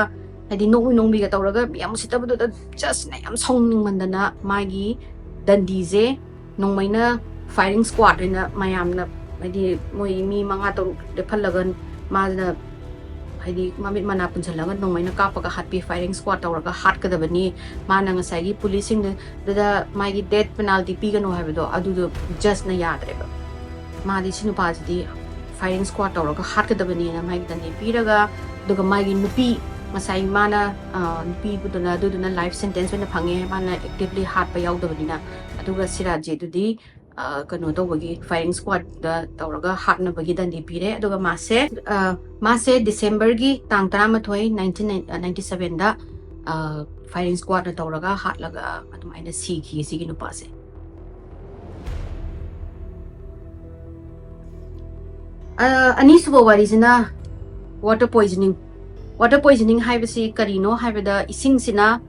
ꯍꯥꯏꯗꯤ ꯅꯣꯛꯃꯤ ꯅꯣꯡꯕꯤꯒ ꯇꯧꯔꯒ ꯌꯥꯝ ꯎꯁꯤꯠꯇꯕꯗꯨꯗ ꯖꯁꯅ ꯌꯥꯝ ꯁꯥꯎꯅꯤꯡꯃꯟꯗꯅ ꯃꯥꯒꯤ ꯗꯟꯗꯤꯁꯦ ꯅꯣꯡꯃꯩꯅ ꯐꯥꯏꯔꯤꯡ ꯁ꯭ꯀ꯭ꯋꯥꯠ ꯍꯥꯏꯅ ꯃꯌꯥꯝꯅ, ꯍꯥꯏꯗꯤ ꯃꯣꯏ ꯃꯤ ꯃꯉꯥ ꯇꯔꯨꯛ ꯂꯦꯞꯍꯜꯂꯒ ꯃꯥꯅ ꯍꯥꯏꯗꯤ ꯃꯃꯤꯠ ꯃꯅꯥ ꯄꯨꯟꯁꯤꯜꯂꯒ ꯅꯣꯡꯃꯩꯅ ꯀꯥꯞꯄꯒ ꯍꯥꯠꯄꯤ, ꯐꯥꯏꯔꯤꯡ ꯁ꯭ꯀ꯭ꯋꯥꯠ ꯇꯧꯔꯒ ꯍꯥꯠꯀꯗꯕꯅꯤ꯫ ꯃꯥꯅ ꯉꯁꯥꯏꯒꯤ ꯄꯨꯂꯤꯁꯁꯤꯡꯗꯨꯗ ꯃꯥꯒꯤ ꯗꯦꯠ ꯄꯦꯅꯥꯜꯇꯤ ꯄꯤꯒꯅꯨ ꯍꯥꯏꯕꯗꯣ ꯑꯗꯨꯗꯣ ꯖꯁꯅ ꯌꯥꯗ꯭ꯔꯦꯕ꯫ ꯃꯥꯗꯤ ꯁꯤ ꯅꯨꯄꯥꯁꯤꯗꯤ ꯐꯥꯏꯔꯤꯡ ꯁ꯭ꯀ꯭ꯋꯥꯠ ꯇꯧꯔꯒ ꯍꯥꯠꯀꯗꯕꯅꯤꯅ ꯃꯥꯒꯤ ꯗꯟꯗꯤ ꯄꯤꯔꯒ, ꯑꯗꯨꯒ ꯃꯥꯒꯤ ꯅꯨꯄꯤ, ꯉꯁꯥꯏ ꯃꯥꯅ ꯅꯨꯄꯤꯗꯨꯅ ꯑꯗꯨꯗꯨꯅ ꯂꯥꯏꯐ ꯁꯦꯟꯇꯦꯟꯁ ꯑꯣꯏꯅ ꯐꯪꯉꯦ, ꯃꯥꯅ ꯑꯦꯛꯇꯤꯚꯂꯤ ꯍꯥꯠꯄ ꯌꯥꯎꯗꯕꯅꯤꯅ꯫ ꯑꯗꯨꯒ ꯁꯤꯔꯥꯖꯤꯗꯨꯗꯤ ꯀꯩꯅꯣ ꯇꯧꯕꯒꯤ, ꯐꯥꯏꯔꯤꯡ ꯁ꯭ꯀ꯭ꯋꯥꯠꯇ ꯇꯧꯔꯒ ꯍꯥꯠꯅꯕꯒꯤ ꯗꯟꯗꯤ ꯄꯤꯔꯦ꯫ ꯑꯗꯨꯒ ꯃꯥꯁꯦ ꯃꯥꯁꯦ ꯗꯤꯁꯦꯝꯕꯔꯒꯤ ꯇꯥꯡ ꯇꯔꯥꯃꯥꯊꯣꯏ, ꯅꯥꯏꯟꯇꯤꯟ ꯅꯥꯏꯟꯇꯤ ꯁꯚꯦꯟꯗ ꯐꯥꯏꯔꯤꯡ ꯁ꯭ꯀ꯭ꯋꯥꯠꯅ ꯇꯧꯔꯒ ꯍꯥꯠꯂꯒ ꯑꯗꯨꯃꯥꯏꯅ ꯁꯤꯈꯤ ꯁꯤꯒꯤ ꯅꯨꯄꯥꯁꯦ꯫ ꯑꯅꯤꯁꯨꯕ ꯋꯥꯔꯤꯁꯤꯅ ꯋꯥꯇꯔ ꯄꯣꯏꯖꯅꯤꯡ꯫ ꯋꯥꯇꯔ ꯄꯣꯏꯖꯅꯤꯡ ꯍꯥꯏꯕꯁꯤ ꯀꯔꯤꯅꯣ ꯍꯥꯏꯕꯗ, ꯏꯁꯤꯡꯁꯤꯅ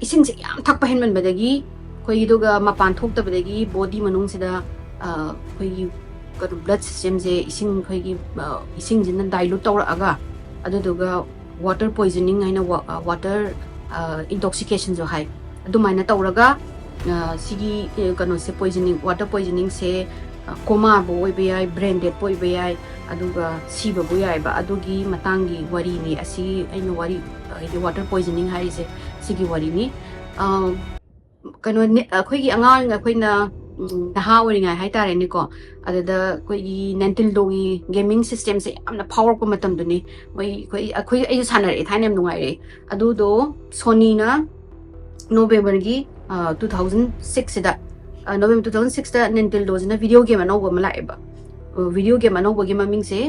ꯏꯁꯤꯡꯁꯦ ꯌꯥꯝ ꯊꯛꯄ ꯍꯦꯟꯃꯟꯕꯗꯒꯤ ꯑꯩꯈꯣꯏꯒꯤ, ꯑꯗꯨꯒ ꯃꯄꯥꯟ ꯊꯣꯛꯇꯕꯗꯒꯤ ꯕꯣꯗꯤ ꯃꯅꯨꯡꯁꯤꯗ ꯑꯩꯈꯣꯏꯒꯤ ꯀꯩꯅꯣ, ꯕ꯭ꯂꯗ ꯁꯤꯁꯇꯦꯝꯁꯦ ꯏꯁꯤꯡ, ꯑꯩꯈꯣꯏꯒꯤ ꯏꯁꯤꯡꯁꯤꯅ ꯗꯥꯏꯂꯨꯠ ꯇꯧꯔꯛꯑꯒ, ꯑꯗꯨꯗꯨꯒ ꯋꯥꯇꯔ ꯄꯣꯏꯖꯅꯤꯡ ꯍꯥꯏꯅ, ꯋꯥꯇꯔ ꯏꯟꯇꯣꯛꯁꯤꯀꯦꯁꯟꯁꯨ ꯍꯥꯏ꯫ ꯑꯗꯨꯃꯥꯏꯅ ꯇꯧꯔꯒ ꯁꯤꯒꯤ ꯀꯩꯅꯣꯁꯦ, ꯄꯣꯏꯖꯅꯤꯡ, ꯋꯥꯇꯔ ꯄꯣꯏꯖꯅꯤꯡꯁꯦ ꯀꯣꯃꯥꯕꯨ ꯑꯣꯏꯕ ꯌꯥꯏ, ꯕ꯭ꯔꯦꯟ ꯗꯦꯗꯄꯨ ꯑꯣꯏꯕ ꯌꯥꯏ, ꯑꯗꯨꯒ ꯁꯤꯕꯕꯨ ꯌꯥꯏꯑꯕ꯫ ꯑꯗꯨꯒꯤ ꯃꯇꯥꯡꯒꯤ ꯋꯥꯔꯤꯅꯤ ꯑꯁꯤ ꯑꯩꯅ ꯋꯥꯔꯤ, ꯍꯥꯏꯗꯤ ꯋꯥꯇꯔ ꯄꯣꯏꯖꯅꯤꯡ ꯍꯥꯏꯔꯤꯁꯦ ꯁꯤꯒꯤ ꯋꯥꯔꯤꯅꯤ꯫ ꯀꯩꯅꯣ, ꯑꯩꯈꯣꯏꯒꯤ ꯑꯉꯥꯡ, ꯑꯩꯈꯣꯏꯅ ꯅꯍꯥ ꯑꯣꯏꯔꯤꯉꯥꯏ ꯍꯥꯏꯇꯥꯔꯦꯅꯦꯀꯣ, ꯑꯗꯨꯗ ꯑꯩꯈꯣꯏꯒꯤ ꯅꯦꯟꯇꯤꯜꯗꯣꯒꯤ ꯒꯦꯃꯤꯡ ꯁꯤꯁꯇꯦꯝꯁꯦ ꯌꯥꯝꯅ ꯐꯥꯎꯔꯛꯄ ꯃꯇꯝꯗꯨꯅꯤ꯫ ꯃꯣꯏ, ꯑꯩꯈꯣꯏ, ꯑꯩꯈꯣꯏ, ꯑꯩꯁꯨ ꯁꯥꯟꯅꯔꯛꯑꯦ, ꯊꯥꯏꯅ ꯌꯥꯝ ꯅꯨꯡꯉꯥꯏꯔꯛꯑꯦ꯫ ꯑꯗꯨꯗꯣ ꯁꯣꯅꯤꯅ ꯅꯣꯕꯦꯝꯕꯔꯒꯤ ꯇꯨ ꯊꯥꯎꯖꯟ ꯁꯤꯛꯁꯁꯤꯗ, ꯅꯣꯕꯦꯝꯕꯔ ꯇꯨ ꯊꯥꯎꯖꯟ ꯁꯤꯛꯁꯇ ꯅꯦꯟꯇꯤꯜꯗꯣꯁꯤꯅ ꯚꯤꯗꯤꯑꯣ ꯒꯦꯝ ꯑꯅꯧꯕ ꯑꯃ ꯂꯥꯛꯑꯦꯕ꯫ ꯚꯤꯗꯤꯑꯣ ꯒꯦꯝ ꯑꯅꯧꯕꯒꯤ ꯃꯃꯤꯡꯁꯦ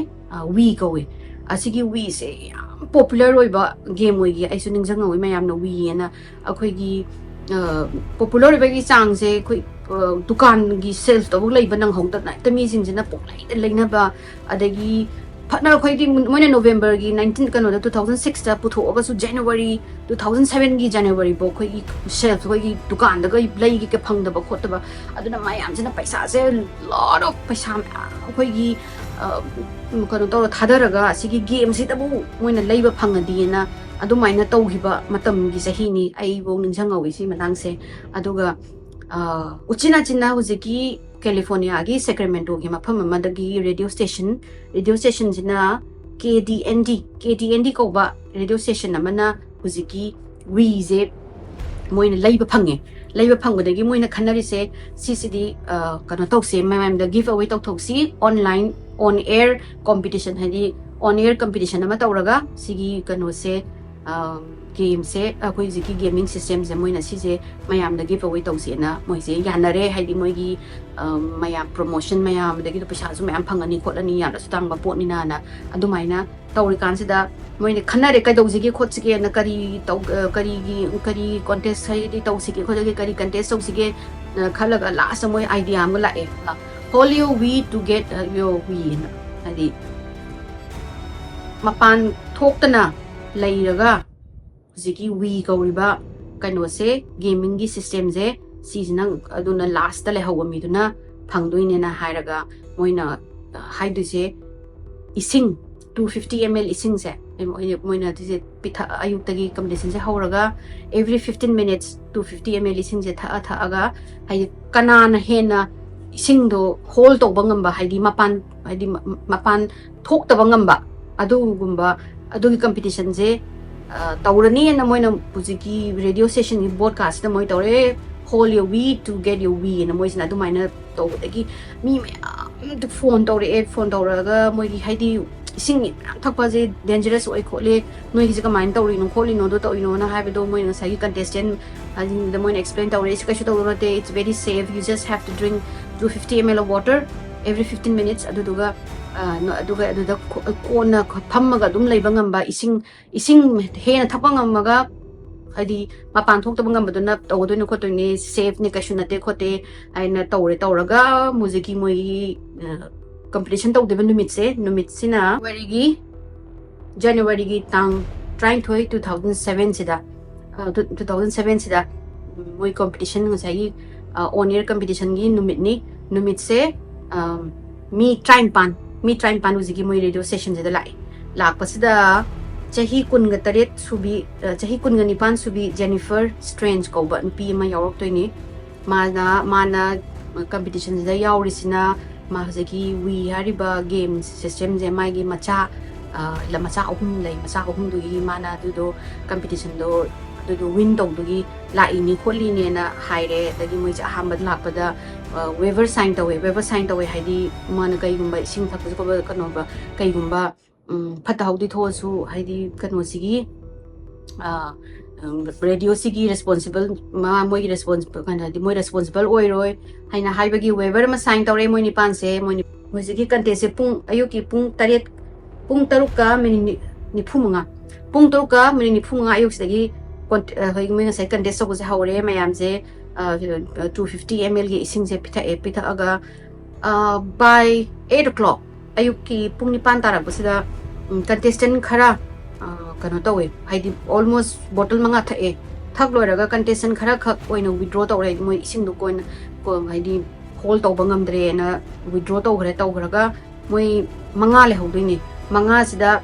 ꯋꯤ ꯀꯧꯋꯦ꯫ ꯑꯁꯤꯒꯤ ꯋꯤꯁꯦ ꯌꯥꯝ ꯄꯣꯄꯨꯂꯔ ꯑꯣꯏꯕ ꯒꯦꯝ ꯑꯣꯏꯒꯤ꯫ ꯑꯩꯁꯨ ꯅꯤꯡꯁꯤꯡꯍꯧꯋꯤ ꯃꯌꯥꯝꯅ ꯋꯤ ꯑꯅ꯫ ꯑꯩꯈꯣꯏꯒꯤ ꯄꯣꯄꯨꯂꯔ ꯑꯣꯏꯕꯒꯤ ꯆꯥꯡꯁꯦ ꯑꯩꯈꯣꯏ ꯗꯨꯀꯥꯟꯒꯤ ꯁꯦꯜꯐꯇꯕꯨ ꯂꯩꯕ ꯅꯪꯍꯧꯗꯅ ꯍꯦꯛꯇ ꯃꯤꯁꯤꯡꯁꯤꯅ ꯄꯣꯛꯂꯩꯗ ꯂꯩꯅꯕ, ꯑꯗꯒꯤ ꯐꯠꯅ ꯑꯩꯈꯣꯏꯗꯤ ꯃꯣꯏꯅ ꯅꯣꯕꯦꯝꯕꯔꯒꯤ ꯅꯥꯏꯟꯇꯤꯟ ꯀꯩꯅꯣꯗ ꯇꯨ ꯊꯥꯎꯖꯟ ꯁꯤꯛꯁꯇ ꯄꯨꯊꯣꯛꯑꯒꯁꯨ ꯖꯅꯋꯥꯔꯤ ꯇꯨ ꯊꯥꯎꯖꯟ ꯁꯚꯦꯟꯒꯤ ꯖꯅꯋꯥꯔꯤꯐꯥꯎ ꯑꯩꯈꯣꯏꯒꯤ ꯁꯦꯜꯐ ꯑꯩꯈꯣꯏꯒꯤ ꯗꯨꯀꯥꯟꯗꯒ ꯂꯩꯒꯦ ꯐꯪꯗꯕ ꯈꯣꯠꯇꯕ ꯑꯗꯨꯅ ꯃꯌꯥꯝꯁꯤꯅ ꯄꯩꯁꯥꯁꯦ lot of ꯄꯩꯁꯥ ꯃꯌꯥꯝ ꯑꯩꯈꯣꯏꯒꯤ ꯀꯩꯅꯣ ꯇꯧꯔ ꯊꯥꯗꯔꯒ ꯑꯁꯤꯒꯤ ꯒꯦꯝꯁꯤꯗꯕꯨ ꯃꯣꯏꯅ ꯂꯩꯕ ꯐꯪꯉꯗꯤꯅ ꯑꯗꯨꯃꯥꯏꯅ ꯇꯧꯈꯤꯕ ꯃꯇꯝꯒꯤ ꯆꯍꯤꯅꯤ꯫ ꯑꯩꯐꯧ ꯅꯤꯡꯁꯤꯡꯍꯧꯋꯤ ꯁꯤ ꯃꯇꯥꯡꯁꯦ꯫ ꯑꯗꯨꯒ ꯎꯆꯤꯟ ꯅꯥꯆꯤꯟꯅ ꯍꯧꯖꯤꯛꯀꯤ ꯀꯦꯂꯤꯐꯣꯔꯅꯤꯌꯥꯒꯤ ꯁꯦꯀ꯭ꯔꯥꯃꯦꯟꯇꯣꯒꯤ ꯃꯐꯝ ꯑꯃꯗꯒꯤ ꯔꯦꯗꯤꯑꯣ ꯁ꯭ꯇꯦꯁꯟ ꯔꯦꯗꯤꯑꯣ ꯁ꯭ꯇꯦꯁꯟꯁꯤꯅ K D N D K D N D ꯀꯧꯕ ꯔꯦꯗꯤꯑꯣ ꯁ꯭ꯇꯦꯁꯟ ꯑꯃꯅ ꯍꯧꯖꯤꯛꯀꯤ ꯋꯤꯁꯦ ꯃꯣꯏꯅ ꯂꯩꯕ ꯐꯪꯉꯦ꯫ ꯂꯩꯕ ꯐꯪꯕꯗꯒꯤ ꯃꯣꯏꯅ ꯈꯟꯅꯔꯤꯁꯦ ꯁꯤꯁꯤꯗꯤ ꯀꯩꯅꯣ ꯇꯧꯁꯦ, ꯃꯌꯥꯝꯗ ꯒꯤꯐ ꯑꯋꯦ ꯇꯧꯊꯣꯛꯁꯤ, ꯑꯣꯟꯂꯥꯏꯟ ꯑꯣꯟ ꯑꯦꯌꯔ ꯀꯣꯝꯄꯤꯇꯤꯁꯟ, ꯍꯥꯏꯗꯤ ꯑꯣꯟ ꯑꯦꯌꯔ ꯀꯝꯄꯤꯇꯤꯁꯟ ꯑꯃ ꯇꯧꯔꯒ ꯁꯤꯒꯤ ꯀꯩꯅꯣꯁꯦ ꯒꯦꯝꯁꯦ ꯑꯩꯈꯣꯏ ꯍꯧꯖꯤꯛꯀꯤ ꯒꯦꯃꯤꯡ ꯁꯤꯁꯇꯦꯝꯁꯦ ꯃꯣꯏꯅ ꯁꯤꯁꯦ ꯃꯌꯥꯝꯗ ꯒꯤꯐ ꯑꯋꯦ ꯇꯧꯁꯦꯅ ꯃꯣꯏꯁꯦ ꯌꯥꯅꯔꯦ꯫ ꯍꯥꯏꯗꯤ ꯃꯣꯏꯒꯤ ꯃꯌꯥꯝ ꯄ꯭ꯔꯣꯃꯣꯁꯟ ꯃꯌꯥꯝ ꯑꯗꯒꯤꯗꯤ ꯄꯩꯁꯥꯁꯨ ꯃꯌꯥꯝ ꯐꯪꯉꯅꯤ ꯈꯣꯠꯂꯅꯤ, ꯌꯥꯝꯅꯁꯨ ꯇꯥꯡꯕ ꯄꯣꯠꯅꯤꯅꯅ ꯑꯗꯨꯃꯥꯏꯅ ꯇꯧꯔꯤꯀꯥꯟꯁꯤꯗ ꯃꯣꯏꯅ ꯈꯟꯅꯔꯦ, ꯀꯩꯗꯧꯁꯤꯒꯦ ꯈꯣꯠꯁꯤꯒꯦꯅ, ꯀꯔꯤ ꯇꯧ ꯀꯔꯤꯒꯤ ꯀꯔꯤ ꯀꯣꯟꯇꯦꯁ ꯍꯥꯏꯗꯤ ꯇꯧꯁꯤꯒꯦ ꯈꯣꯠꯂꯒꯦ, ꯀꯔꯤ ꯀꯟꯇꯦꯁ ꯇꯧꯁꯤꯒꯦ ꯈꯜꯂꯒ ꯂꯥꯁꯇ ꯃꯣꯏ ꯑꯥꯏꯗꯤꯌꯥ ꯑꯃ ꯂꯥꯛꯑꯦ꯫ Hold your Wii to get your Wii ꯍꯥꯏꯅ, ꯍꯥꯏꯗꯤ ꯃꯄꯥꯟ ꯊꯣꯛꯇꯅ ꯂꯩꯔꯒ ꯍꯧꯖꯤꯛꯀꯤ ꯋꯤ ꯀꯧꯔꯤꯕ ꯀꯩꯅꯣꯁꯦ, ꯒꯦꯃꯤꯡꯒꯤ ꯁꯤꯁꯇꯦꯝꯁꯦ, ꯁꯤꯁꯤꯅ ꯑꯗꯨꯅ ꯂꯥꯁꯇ ꯂꯩꯍꯧꯕ ꯃꯤꯗꯨꯅ ꯐꯪꯗꯣꯏꯅꯦꯅ ꯍꯥꯏꯔꯒ ꯃꯣꯏꯅ ꯍꯥꯏꯗꯣꯏꯁꯦ ꯏꯁꯤꯡ ꯇꯨ ꯐꯤꯐꯇꯤ ꯑꯦꯝ ꯑꯦꯜ ꯏꯁꯤꯡꯁꯦ ꯃꯣꯏꯅ ꯑꯗꯨꯁꯦ ꯄꯤꯊꯛ ꯑꯌꯨꯛꯇꯒꯤ ꯀꯝꯄꯤꯇꯤꯁꯟꯁꯦ ꯍꯧꯔꯒ every fifteen minutes two fifty ml ꯏꯁꯤꯡꯁꯦ ꯊꯛꯑ ꯊꯛꯑꯒ ꯍꯥꯏꯗꯤ ꯀꯅꯥꯅ ꯍꯦꯟꯅ ꯏꯁꯤꯡꯗꯣ ꯍꯣꯜ ꯇꯧꯕ ꯉꯝꯕ, ꯍꯥꯏꯗꯤ ꯃꯄꯥꯟ ꯍꯥꯏꯗꯤ ꯃꯄꯥꯟ ꯊꯣꯛꯇꯕ ꯉꯝꯕ ꯑꯗꯨꯒꯨꯝꯕ ꯑꯗꯨꯒꯤ ꯀꯝꯄꯤꯇꯤꯁꯟꯁꯦ ꯇꯧꯔꯅꯤꯅ ꯃꯣꯏꯅ ꯍꯧꯖꯤꯛꯀꯤ ꯔꯦꯗꯤꯑꯣ ꯁ꯭ꯇꯦꯁꯟꯒꯤ ꯕ꯭ꯔꯣꯗꯀꯥꯁꯁꯤꯗ ꯃꯣꯏ ꯇꯧꯔꯦ꯫ Hold your Wii to get your Wii ꯍꯥꯏꯅ ꯃꯣꯏꯁꯤꯅ ꯑꯗꯨꯃꯥꯏꯅ ꯇꯧꯕꯗꯒꯤ ꯃꯤ ꯃꯌꯥꯝꯗ ꯐꯣꯟ ꯇꯧꯔꯛꯑꯦ꯫ ꯐꯣꯟ ꯇꯧꯔꯛꯑꯒ ꯃꯣꯏꯒꯤ ꯍꯥꯏꯗꯤ ꯏꯁꯤꯡ ꯃꯌꯥꯝ ꯊꯛꯄꯁꯦ ꯗꯦꯟꯖꯔꯁ ꯑꯣꯏ ꯈꯣꯠꯂꯤ, ꯅꯣꯏꯒꯤꯁꯦ ꯀꯃꯥꯏꯅ ꯇꯧꯔꯤꯅꯣ ꯈꯣꯠꯂꯤꯅꯣꯗꯣ ꯇꯧꯔꯤꯅꯣꯅ ꯍꯥꯏꯕꯗꯣ ꯃꯣꯏꯅ ꯉꯁꯥꯏꯒꯤ ꯀꯟꯇꯦꯁꯇꯦꯟ ꯑꯗꯨꯗ ꯃꯣꯏꯅ ꯑꯦꯛꯁꯄ꯭ꯂꯦꯟ ꯇꯧꯔꯦ, "ꯁꯤ ꯀꯩꯁꯨ ꯇꯧꯗꯧ ꯅꯠꯇꯦ, it's very safe, you just have to drink two fifty ml of water every fifteen minutes." ꯑꯗꯨꯗꯨꯒ ꯑꯗꯨꯒ ꯑꯗꯨꯗ ꯀꯣꯟꯅ ꯐꯝꯃꯒ ꯑꯗꯨꯝ ꯂꯩꯕ ꯉꯝꯕ, ꯏꯁꯤꯡ ꯏꯁꯤꯡ ꯍꯦꯟꯅ ꯊꯛꯄ ꯉꯝꯃꯒ ꯍꯥꯏꯗꯤ ꯃꯄꯥꯟ ꯊꯣꯛꯇꯕ ꯉꯝꯕꯗꯨꯅ ꯇꯧꯒꯗꯣꯏꯅꯤ ꯈꯣꯠꯇꯣꯏꯅꯤ, ꯁꯦꯐꯅꯤ, ꯀꯩꯁꯨ ꯅꯠꯇꯦ ꯈꯣꯠꯇꯦ ꯍꯥꯏꯅ ꯇꯧꯔꯦ꯫ ꯇꯧꯔꯒ ꯍꯧꯖꯤꯛꯀꯤ ꯃꯣꯏꯒꯤ competition ꯇꯧꯗꯣꯏꯕ ꯅꯨꯃꯤꯠꯁꯦ, ꯅꯨꯃꯤꯠꯁꯤꯅ January-ꯒꯤ, January-ꯒꯤ ꯇꯥꯡ ꯇꯔꯥꯅꯤꯊꯣꯏ, two thousand seven ꯁꯤꯗ, ꯑ, two, two thousand seven ꯁꯤꯗ, ꯎꯝ, ꯃꯣꯏ competition ꯉꯁꯥꯏꯒꯤ, ꯑ, on air competition-ꯒꯤ ꯅꯨꯃꯤꯠꯅꯤ꯫ ꯅꯨꯃꯤꯠꯁꯦ, ꯑ, ꯃꯤ ꯇꯔꯥꯅꯤꯄꯥꯟ, ꯃꯤ ꯇꯔꯥꯅꯤꯄꯥꯟ ꯍꯧꯖꯤꯛꯀꯤ ꯃꯣꯏ radio station-ꯁꯤꯗ ꯂꯥꯛꯑꯦ꯫ ꯂꯥꯛꯄꯁꯤꯗ ꯆꯍꯤ ꯀꯨꯟꯒ ꯇꯔꯦꯠ ꯁꯨꯕꯤ, ꯑ, ꯆꯍꯤ ꯀꯨꯟꯒ ꯅꯤꯄꯥꯟ ꯁꯨꯕꯤ Jennifer Strange ꯀꯧꯕ ꯅꯨꯄꯤ ꯑꯃ ꯌꯥꯎꯔꯛꯇꯣꯏꯅꯤ꯫ ꯃꯥꯅ, ꯃꯥꯅ competition-ꯁꯤꯗ ꯌꯥꯎꯔꯤꯁꯤꯅ ꯃꯥ ꯍꯧꯖꯤꯛꯀꯤ Wii ꯍꯥꯏꯔꯤꯕ game system-ꯁꯦ ꯃꯥꯒꯤ ꯃꯆꯥ, ꯑ, ꯂ-, ꯃꯆꯥ ꯑꯍꯨꯝ ꯂꯩ, ꯃꯆꯥ ꯑꯍꯨꯝꯗꯨꯒꯤ ꯃꯥꯅ ꯑꯗꯨꯗꯣ competition-ꯗꯣ ꯑꯗꯨꯗꯣ win ꯇꯧꯗꯨꯒꯤ ꯂꯥꯛꯏꯅꯤ ꯈꯣꯠꯂꯤꯅꯦꯅ ꯍꯥꯏꯔꯦ꯫ ꯑꯗꯒꯤ ꯃꯣꯏꯁꯦ ꯑꯍꯥꯟꯕꯗ ꯂꯥꯛꯄꯗ, ꯑ, waiver sign ꯇꯧꯋꯦ꯫ Waiver sign ꯇꯧꯋꯦ ꯍꯥꯏꯗꯤ ꯃꯥꯅ ꯀꯩꯒꯨꯝꯕ ꯏꯁꯤꯡ ꯊꯛꯄꯁꯨ ꯈꯣꯠꯄ ꯀꯩꯅꯣꯕ, ꯀꯩꯒꯨꯝꯕ, ꯎꯝ, ꯐꯠꯇ ꯍꯥꯎꯗꯤ ꯊꯣꯛꯑꯁꯨ ꯍꯥꯏꯗꯤ ꯀꯩꯅꯣꯁꯤꯒꯤ, ꯑ, ꯎꯝ, radio-ꯁꯤꯒꯤ responsible, ꯃꯥ, ꯃꯣꯏꯒꯤ responsible, ꯀꯩꯅꯣ ꯍꯥꯏꯗꯤ ꯃꯣꯏ responsible ꯑꯣꯏꯔꯣꯏ ꯍꯥꯏꯅ ꯍꯥꯏꯕꯒꯤ waiver ꯑꯃ sign ꯇꯧꯔꯦ ꯃꯣꯏ ꯅꯤꯄꯥꯟꯁꯦ꯫ ꯃꯣꯏ ꯅꯤ-, ꯍꯧꯖꯤꯛꯀꯤ contest-ꯁꯦ ꯄꯨꯡ, ꯑꯌꯨꯛꯀꯤ ꯄꯨꯡ ꯇꯔꯦꯠ, ꯄꯨꯡ ꯇꯔꯨꯛꯀ minute ꯅꯤ-, ꯅꯤꯐꯨ ꯃꯉꯥ, ꯄꯨꯡ ꯇꯔꯨꯛꯀ minute ꯅꯤꯐꯨ ꯃꯉꯥ ꯑꯌꯨꯛꯁꯤꯗꯒꯤ ꯀꯣꯟ-, ꯑ, ꯍꯣꯏ, ꯃꯣꯏ ꯉꯁꯥꯏ contest ꯇꯧꯕꯁꯦ ꯍꯧꯔꯦ꯫ ꯃꯌꯥꯝꯁꯦ, ꯑ, two fifty M L-ꯒꯤ ꯏꯁꯤꯡꯁꯦ ꯄꯤꯊꯛꯑꯦ꯫ ꯄꯤꯊꯛꯑꯒ, ꯑ, by eight o'clock, ꯑꯌꯨꯛꯀꯤ ꯄꯨꯡ ꯅꯤꯄꯥꯟ ꯇꯥꯔꯛꯄꯁꯤꯗ, ꯎꯝ, contestant ꯈꯔ, ꯑ, ꯀꯩꯅꯣ ꯇꯧꯋꯦ, ꯍꯥꯏꯗꯤ almost bottle ꯃꯉꯥ ꯊꯛꯑꯦ꯫ ꯊꯛ ꯂꯣꯏꯔꯒ contestant ꯈꯔ ꯈꯛ ꯑꯣꯏꯅ withdraw ꯇꯧꯔꯦ, ꯃꯣꯏ ꯏꯁꯤꯡꯗꯣ ꯀꯣꯟꯅ, ꯀꯣ-, ꯍꯥꯏꯗꯤ hold ꯇꯧꯕ ꯉꯝꯗ꯭ꯔꯦꯅ withdraw ꯇꯧꯈ꯭ꯔꯦ꯫ ꯇꯧꯈ꯭ꯔꯒ ꯃꯣꯏ ꯃꯉꯥ ꯂꯩꯍꯧꯗꯣꯏꯅꯦ꯫ ꯃꯉꯥꯁꯤꯗ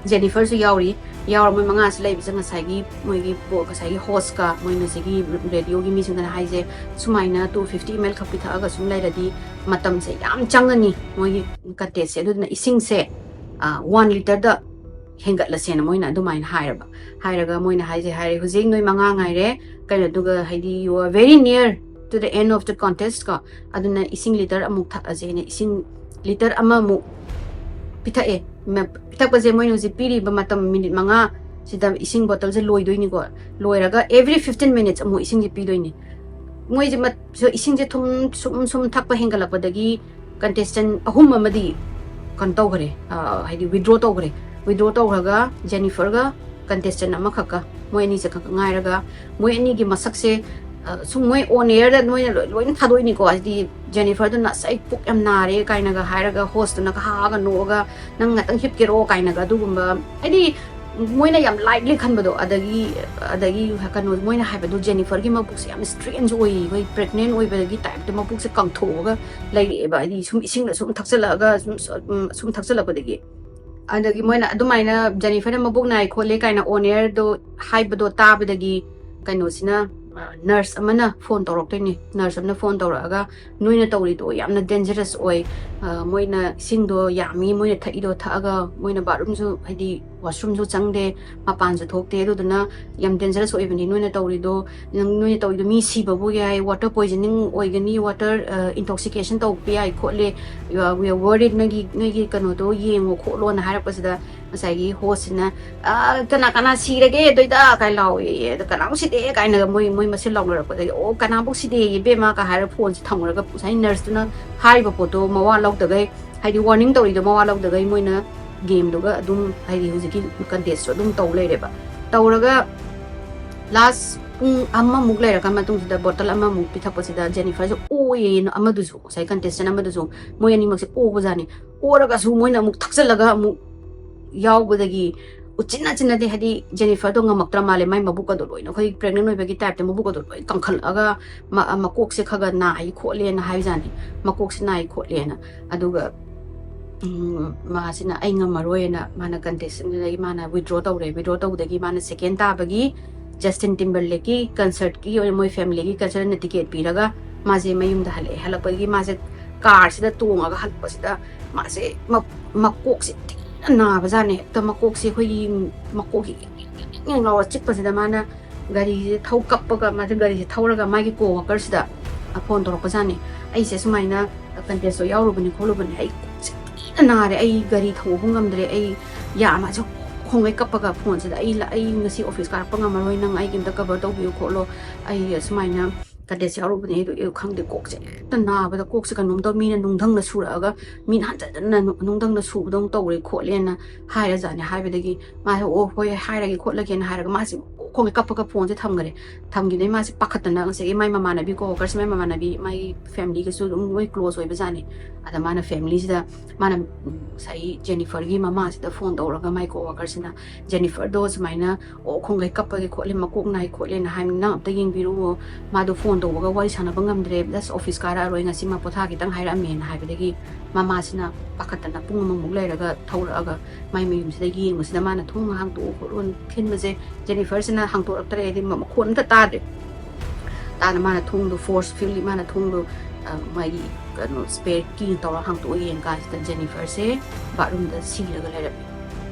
Jennifer-ꯁꯨ ꯌꯥꯎꯔꯤ꯫ ꯌꯥꯎꯔ ꯃꯣꯏ ꯃꯉꯥꯁꯤ ꯂꯩꯕꯁꯦ ꯉꯁꯥꯏꯒꯤ ꯃꯣꯏꯒꯤ ꯄꯣ-, ꯉꯁꯥꯏꯒꯤ host-ꯀ ꯃꯣꯏ ꯉꯁꯥꯏꯒꯤ radio-ꯒꯤ ꯃꯤꯁꯤꯡꯗꯅ ꯍꯥꯏꯁꯦ, "ꯁꯨꯃꯥꯏꯅ two fifty M L ꯈꯛ ꯄꯤꯊꯛꯑꯒ ꯁꯨꯝ ꯂꯩꯔꯗꯤ ꯃꯇꯝꯁꯦ ꯌꯥꯝ ꯆꯪꯉꯅꯤ ꯃꯣꯏꯒꯤ contest-ꯁꯦ꯫ ꯑꯗꯨꯗꯨꯅ ꯏꯁꯤꯡꯁꯦ, ꯑ, one liter-ꯗ ꯍꯦꯟꯒꯠꯂꯁꯦꯅ" ꯃꯣꯏꯅ ꯑꯗꯨꯃꯥꯏꯅ ꯍꯥꯏꯔꯕ꯫ ꯍꯥꯏꯔꯒ ꯃꯣꯏꯅ ꯍꯥꯏꯁꯦ ꯍꯥꯏꯔꯦ, "ꯍꯧꯖꯤꯛ ꯅꯣꯏ ꯃꯉꯥ ꯉꯥꯏꯔꯦ, ꯀꯩꯅꯣ, ꯑꯗꯨꯒ ꯍꯥꯏꯗꯤ you are very near to the end of the contest ꯀꯣ, ꯑꯗꯨꯅ ꯏꯁꯤꯡ litre ꯑꯃꯨꯛ ꯊꯛꯑꯁꯦꯅ ꯏꯁꯤꯡ litre ꯑꯃꯃꯨꯛ ꯄꯤꯊꯛꯑꯦ"꯫ ꯃ-, ꯄꯤꯊꯛꯄꯁꯦ ꯃꯣꯏꯅ ꯍꯧꯖꯤꯛ ꯄꯤꯔꯤꯕ ꯃꯇꯝ minute ꯃꯉꯥ ꯁꯤꯗ ꯏꯁꯤꯡ bottle-ꯁꯦ ꯂꯣꯏꯗꯣꯏꯅꯤꯀꯣ꯫ ꯂꯣꯏꯔꯒ every fifteen minutes ꯑꯃꯨꯛ ꯏꯁꯤꯡꯁꯦ ꯄꯤꯗꯣꯏꯅꯤ꯫ ꯃꯣꯏꯁꯦ ꯃ-, ꯁ-, ꯏꯁꯤꯡꯁꯦ ꯊꯨꯝ ꯁꯨꯝ ꯁꯨꯝ ꯊꯛꯄ ꯍꯦꯟꯒꯠꯂꯛꯄꯗꯒꯤ contestant ꯑꯍꯨꯝ ꯑꯃꯗꯤ ꯀꯩꯅꯣ ꯇꯧꯈ꯭ꯔꯦ, ꯑ, ꯍꯥꯏꯗꯤ withdraw ꯇꯧꯈ꯭ꯔꯦ꯫ Withdraw ꯇꯧꯈ꯭ꯔꯒ Jennifer-ꯒ contestant ꯑꯃꯈꯛꯀ, ꯃꯣꯏ ꯑꯅꯤꯁꯦ ꯈꯛ ꯉꯥꯏꯔꯒ ꯃꯣꯏ ꯑꯅꯤꯒꯤ ꯃꯁꯛꯁꯦ ꯁꯨꯝ ꯃꯣꯏ on airꯗ ꯃꯣꯏꯅ ꯂꯣꯏ ꯂꯣꯏꯅ ꯊꯥꯗꯣꯛꯏꯅꯤꯀꯣ꯫ ꯍꯥꯏꯗꯤ Jenniferꯗꯨꯅ "ꯑꯁ, ꯑꯩ ꯄꯨꯛ ꯌꯥꯝ ꯅꯥꯔꯦ" ꯀꯥꯏꯅꯒ ꯍꯥꯏꯔꯒ, hostꯇꯨꯅ ꯍꯥꯒ ꯅꯣꯛꯑꯒ "ꯅꯪ ꯉꯥꯛꯇꯪ ꯍꯤꯞꯀꯦꯔꯣ?" ꯀꯥꯏꯅꯒ ꯑꯗꯨꯒꯨꯝꯕ, ꯍꯥꯏꯗꯤ ꯃꯣꯏꯅ ꯌꯥꯝ lightly ꯈꯟꯕꯗꯣ꯫ ꯑꯗꯒꯤ ꯑꯗꯒꯤ ꯀꯩꯅꯣ, ꯃꯣꯏꯅ ꯍꯥꯏꯕꯗꯣ Jenniferꯒꯤ ꯃꯕꯨꯛꯁꯦ ꯌꯥꯝ strange ꯑꯣꯏ, ꯑꯩꯈꯣꯏ pregnant ꯑꯣꯏꯕꯗꯒꯤ typeꯇ ꯃꯕꯨꯛꯁꯦ ꯀꯪꯊꯣꯛꯑꯒ ꯂꯩꯔꯛꯑꯦꯕ, ꯍꯥꯏꯗꯤ ꯁꯨꯝ ꯏꯁꯤꯡꯗ ꯁꯨꯝ ꯊꯛꯆꯜꯂꯛꯑꯒ ꯁꯨꯝ ꯁꯨꯝ ꯊꯛꯆꯜꯂꯛꯄꯗꯒꯤ꯫ ꯑꯗꯒꯤ ꯃꯣꯏꯅ ꯑꯗꯨꯃꯥꯏꯅ Jenniferꯅ ꯃꯕꯨꯛ ꯅꯥꯏ ꯈꯣꯠꯂꯦ ꯀꯥꯏꯅ on airꯗꯣ ꯍꯥꯏꯕꯗꯣ ꯇꯥꯕꯗꯒꯤ ꯀꯩꯅꯣꯁꯤꯅ, nurse ꯑꯃꯅ phone ꯇꯧꯔꯛꯇꯣꯏꯅꯦ꯫ Nurse ꯑꯃꯅ phone ꯇꯧꯔꯛꯑꯒ "ꯅꯣꯏꯅ ꯇꯧꯔꯤꯗꯣ ꯌꯥꯝꯅ dangerous ꯑꯣꯏ, ꯃꯣꯏꯅ ꯏꯁꯤꯡꯗꯣ ꯌꯥꯝꯃꯤ ꯃꯣꯏꯅ ꯊꯛꯏꯗꯣ, ꯊꯛꯑꯒ ꯃꯣꯏꯅ bathroomꯁꯨ, ꯍꯥꯏꯗꯤ washroomꯁꯨ ꯆꯪꯗꯦ, ꯃꯄꯥꯟꯁꯨ ꯊꯣꯛꯇꯦ, ꯑꯗꯨꯗꯨꯅ ꯌꯥꯝ dangerous ꯑꯣꯏꯕꯅꯤ ꯅꯣꯏꯅ ꯇꯧꯔꯤꯗꯣ꯫ ꯅꯪ, ꯅꯣꯏꯅ ꯇꯧꯔꯤꯗꯣ ꯃꯤ ꯁꯤꯕꯕꯨ ꯌꯥꯏ, water poisoning ꯑꯣꯏꯒꯅꯤ, water intoxication ꯇꯧꯕ ꯌꯥꯏ ꯈꯣꯠꯂꯦ, we are worried, ꯅꯣꯏꯒꯤ ꯅꯣꯏꯒꯤ ꯀꯩꯅꯣꯗꯣ ꯌꯦꯡꯉꯣ ꯈꯣꯠꯂꯣꯅ" ꯍꯥꯏꯔꯛꯄꯁꯤꯗ ꯉꯁꯥꯏꯒꯤ hostꯁꯤꯅ "ꯑ, ꯀꯅꯥ ꯀꯅꯥ ꯁꯤꯔꯒꯦ ꯑꯗꯨꯏꯗ?" ꯀꯥꯏ ꯂꯥꯎꯋꯦꯌꯦ꯫ "ꯑꯗ ꯀꯅꯥꯃꯨꯛ ꯁꯤꯗꯦ" ꯀꯥꯏꯅꯒ ꯃꯣꯏ ꯃꯣꯏ ꯃꯁꯦꯜ ꯂꯥꯎꯅꯔꯛꯄꯗꯒꯤ "ꯑꯣ, ꯀꯅꯥꯃꯨꯛ ꯁꯤꯗꯦ ꯏꯕꯦꯝꯃ" ꯀ ꯍꯥꯏꯔꯒ phoneꯁꯦ ꯊꯝꯈ꯭ꯔꯒ ꯉꯁꯥꯏ nurseꯇꯨꯅ ꯍꯥꯏꯔꯤꯕ ꯄꯣꯠꯇꯣ ꯃꯋꯥ ꯂꯧꯗꯒꯩ, ꯍꯥꯏꯗꯤ warning ꯇꯧꯔꯤꯗꯣ ꯃꯋꯥ ꯂꯧꯗꯒꯩ, ꯃꯣꯏꯅ gameꯗꯨꯒ ꯑꯗꯨꯝ, ꯍꯥꯏꯗꯤ ꯍꯧꯖꯤꯛꯀꯤ contestꯇꯣ ꯑꯗꯨꯝ ꯇꯧ ꯂꯩꯔꯦꯕ꯫ ꯇꯧꯔꯒ last ꯄꯨꯡ ꯑꯃꯃꯨꯛ ꯂꯩꯔꯀ ꯃꯇꯨꯡꯁꯤꯗ bottle ꯑꯃꯃꯨꯛ ꯄꯤꯊꯛꯄꯁꯤꯗ Jenniferꯁꯦ ꯑꯣꯌꯦ, ꯑꯃꯗꯨꯁꯨ, ꯉꯁꯥꯏ contestant ꯑꯃꯗꯨꯁꯨ꯫ ꯃꯣꯏ ꯑꯅꯤꯃꯛꯁꯦ ꯑꯣꯕꯖꯥꯠꯅꯤ꯫ ꯑꯣꯔꯒꯁꯨ ꯃꯣꯏꯅ ꯑꯃꯨꯛ ꯊꯛꯆꯜꯂꯒ ꯑꯃꯨꯛ ꯌꯥꯎꯕꯗꯒꯤ ꯎꯆꯤꯟ ꯅꯥꯆꯤꯟꯅꯗꯤ, ꯍꯥꯏꯗꯤ Jenniferꯗꯣ ꯉꯝꯃꯛꯇ꯭ꯔ ꯃꯥꯜꯂꯦ, ꯃꯥꯏ ꯃꯕꯨꯛ ꯑꯗꯣ ꯂꯣꯏꯅ, ꯑꯩꯈꯣꯏ pregnant ꯑꯣꯏꯕꯒꯤ typeꯇ ꯃꯕꯨꯛ ꯑꯗꯣ ꯂꯣꯏ ꯀꯪꯈꯠꯂꯛꯑꯒ ꯃ-, ꯃꯀꯣꯛꯁꯦ ꯈꯔ ꯈꯔ ꯅꯥꯏ ꯈꯣꯠꯂꯦꯅ ꯍꯥꯏꯕꯖꯥꯠꯅꯤ, ꯃꯀꯣꯛꯁꯦ ꯅꯥꯏ ꯈꯣꯠꯂꯦꯅ꯫ ꯑꯗꯨꯒ ꯎꯝ, ꯃꯥꯁꯤꯅ "ꯑꯩ ꯉꯝꯃꯔꯣꯏꯅ" ꯃꯥꯅ contestantꯗꯒꯤ ꯃꯥꯅ withdraw ꯇꯧꯔꯦ꯫ Withdraw ꯇꯧꯕꯗꯒꯤ ꯃꯥꯅ second ꯇꯥꯕꯒꯤ Justin Timberlakeꯀꯤ concertꯀꯤ ꯑꯣꯏꯅ ꯃꯣꯏ familyꯒꯤ concertꯅ ticket ꯄꯤꯔꯒ ꯃꯥꯁꯦ ꯃꯌꯨꯝꯗ ꯍꯜꯂꯛꯑꯦ꯫ ꯍꯜꯂꯛꯄꯗꯒꯤ ꯃꯥꯁꯦ carꯁꯤꯗ ꯇꯣꯡꯉꯒ ꯍꯜꯂꯛꯄꯁꯤꯗ ꯃꯥꯁꯦ ꯃ-, ꯃꯀꯣꯛꯁꯦ ꯊꯤꯅ ꯅꯥꯕꯖꯥꯠꯅꯦ꯫ ꯍꯦꯛꯇ ꯃꯀꯣꯛꯁꯦ ꯑꯩꯈꯣꯏꯒꯤ ꯃꯀꯣꯛꯁꯦ ꯌꯦꯡ ꯌꯦꯡ ꯂꯥꯎꯔ ꯆꯤꯛꯄꯁꯤꯗ ꯃꯥꯅ ꯒꯥꯔꯤꯁꯦ ꯊꯧ ꯀꯞꯄꯒ, ꯃꯥꯁꯦ ꯒꯥꯔꯤꯁꯦ ꯊꯧꯔꯒ ꯃꯥꯒꯤ co-workerꯁꯤꯗ phone ꯇꯧꯔꯛꯄꯖꯥꯠꯅꯦ꯫ "ꯑꯩꯁꯦ ꯁꯨꯃꯥꯏꯅ contestꯇꯣ ꯌꯥꯎꯔꯨꯕꯅꯦ ꯈꯣꯠꯂꯨꯕꯅꯦ, ꯑꯩ ꯄꯨꯛꯁꯦ ꯊꯤꯅ ꯅꯥꯔꯦ, ꯑꯩ ꯒꯥꯔꯤ ꯊꯧꯕ ꯉꯝꯗ꯭ꯔꯦ, ꯑꯩ ꯌꯥ ꯃꯥꯁꯦ ꯈꯣꯡꯒꯩ ꯀꯞꯄꯒ phoneꯁꯤꯗ ꯑꯩ ꯂ-, ꯑꯩ ꯉꯁꯤ office ꯀꯥꯔꯛꯄ ꯉꯝꯃꯔꯣꯏ, ꯅꯪ ꯑꯩꯒꯤ ꯑꯝꯇ cover ꯇꯧꯕꯤꯌꯨ ꯈꯣꯠꯂꯣ, ꯑꯩ ꯑꯁꯨꯃꯥꯏꯅ ꯀꯟꯇꯦꯁ ꯌꯥꯎꯔꯨꯕꯅꯦ ꯑꯩꯗꯣ, ꯑꯩ ꯈꯪꯗꯦ, ꯀꯣꯛꯁꯦ ꯍꯦꯛꯇ ꯅꯥꯕꯗ, ꯀꯣꯛꯁꯦ ꯀꯩꯅꯣꯝ ꯇꯧ, ꯃꯤꯅ ꯅꯨꯡꯗꯪꯅ ꯁꯨꯔꯛꯑꯒ, ꯃꯤꯅ ꯍꯟꯖꯟ ꯍꯟꯖꯟꯅ ꯅꯨꯡ- ꯅꯨꯡꯗꯪꯅ ꯁꯨꯕꯗꯧꯅ ꯇꯧꯔꯦ ꯈꯣꯠꯂꯦꯅ ꯍꯥꯏꯔꯖꯥꯠꯅꯦ꯫ ꯍꯥꯏꯕꯗꯒꯤ ꯃꯥꯁꯦ, "ꯑꯣ ꯍꯣꯏ, ꯍꯥꯏꯔꯒꯦ ꯈꯣꯠꯂꯒꯦꯅ" ꯍꯥꯏꯔꯒ ꯃꯥꯁꯦ ꯈꯣꯡꯁꯦ ꯀꯞꯄꯒ ꯐꯣꯟꯁꯦ ꯊꯝꯈ꯭ꯔꯦ꯫ ꯊꯝꯈꯤꯕꯗꯩ ꯃꯥꯁꯦ ꯄꯥꯈꯠꯇꯅ ꯉꯁꯥꯏꯒꯤ ꯃꯥꯏ ꯃꯃꯥꯟꯅꯕꯤ, ꯀꯣ ꯋꯥꯀꯔꯁ, ꯃꯥꯏ ꯃꯃꯥꯟꯅꯕꯤ, ꯃꯥꯒꯤ ꯐꯦꯃꯤꯂꯤꯒꯁꯨ ꯑꯗꯨꯝ ꯂꯣꯏ ꯀ꯭ꯂꯣꯁ ꯑꯣꯏꯕ ꯖꯥꯠꯅꯤ꯫ ꯑꯗ ꯃꯥꯅ ꯐꯦꯃꯤꯂꯤꯁꯤꯗ, ꯃꯥꯅ ꯎꯝ, ꯉꯁꯥꯏꯒꯤ ꯖꯦꯅꯤꯐꯔꯒꯤ ꯃꯃꯥꯁꯤꯗ ꯐꯣꯟ ꯇꯧꯔꯒ, ꯃꯥꯏ ꯀꯣ ꯋꯥꯀꯔꯁꯤꯅ ꯖꯦꯅꯤꯐꯔꯗꯣ ꯁꯨꯃꯥꯏꯅ, "ꯑꯣ, ꯈꯣꯡꯒꯩ ꯀꯞꯄꯒꯤ ꯈꯣꯠꯂꯤ, ꯃꯀꯣꯛ ꯅꯥꯏ ꯈꯣꯠꯂꯦꯅ ꯍꯥꯏꯕꯅꯤ, ꯅꯪ ꯑꯝꯇ ꯌꯦꯡꯕꯤꯔꯨꯑꯣ, ꯃꯥꯗꯣ ꯐꯣꯟ ꯇꯧꯕꯒ ꯋꯥꯔꯤ ꯁꯥꯟꯅꯕ ꯉꯝꯗ꯭ꯔꯦ, ꯖꯁ ꯑꯣꯐꯤꯁ ꯀꯥꯔꯛꯑꯔꯣꯏ, ꯉꯁꯤ ꯃꯥ ꯄꯣꯊꯥ ꯈꯤꯇꯪ" ꯍꯥꯏꯔꯛꯑꯝꯃꯦꯅ ꯍꯥꯏꯕꯗꯒꯤ ꯃꯃꯥꯁꯤꯅ ꯄꯥꯈꯠꯇꯅ ꯄꯨꯡ ꯑꯃꯃꯨꯛ ꯂꯩꯔꯒ ꯊꯣꯛꯂꯛꯑꯒ ꯃꯥꯏ ꯃꯌꯨꯝꯁꯤꯗ ꯌꯦꯡꯕꯁꯤꯗ ꯃꯥꯅ "ꯊꯣꯡ ꯍꯥꯡꯇꯣꯛꯑꯣ ꯈꯣꯠꯂꯣ" ꯊꯤꯟꯕꯁꯦ, ꯖꯦꯅꯤꯐꯔꯁꯤꯅ ꯍꯥꯡꯇꯣꯔꯛꯇ꯭ꯔꯦ, ꯍꯥꯏꯗꯤ ꯃ- ꯃꯈꯣꯟ ꯑꯝꯇ ꯇꯥꯗ꯭ꯔꯦ꯫ ꯇꯥꯅ ꯃꯥꯅ ꯊꯣꯡꯗꯣ ꯐꯣꯔꯁ ꯐꯤꯜꯂꯤ ꯃꯥꯅ ꯊꯣꯡꯗꯣ, ꯑ, ꯃꯥꯒꯤ ꯀꯩꯅꯣ ꯁ꯭ꯄꯦꯌꯔ ꯀꯤ ꯇꯧꯔꯒ ꯍꯥꯡꯇꯣꯛꯑ ꯌꯦꯡ ꯀꯥꯟꯁꯤꯗ ꯖꯦꯅꯤꯐꯔꯁꯦ ꯕꯥꯠꯔꯨꯝꯗ ꯁꯤꯔꯒ ꯂꯩꯔꯝꯃꯦ꯫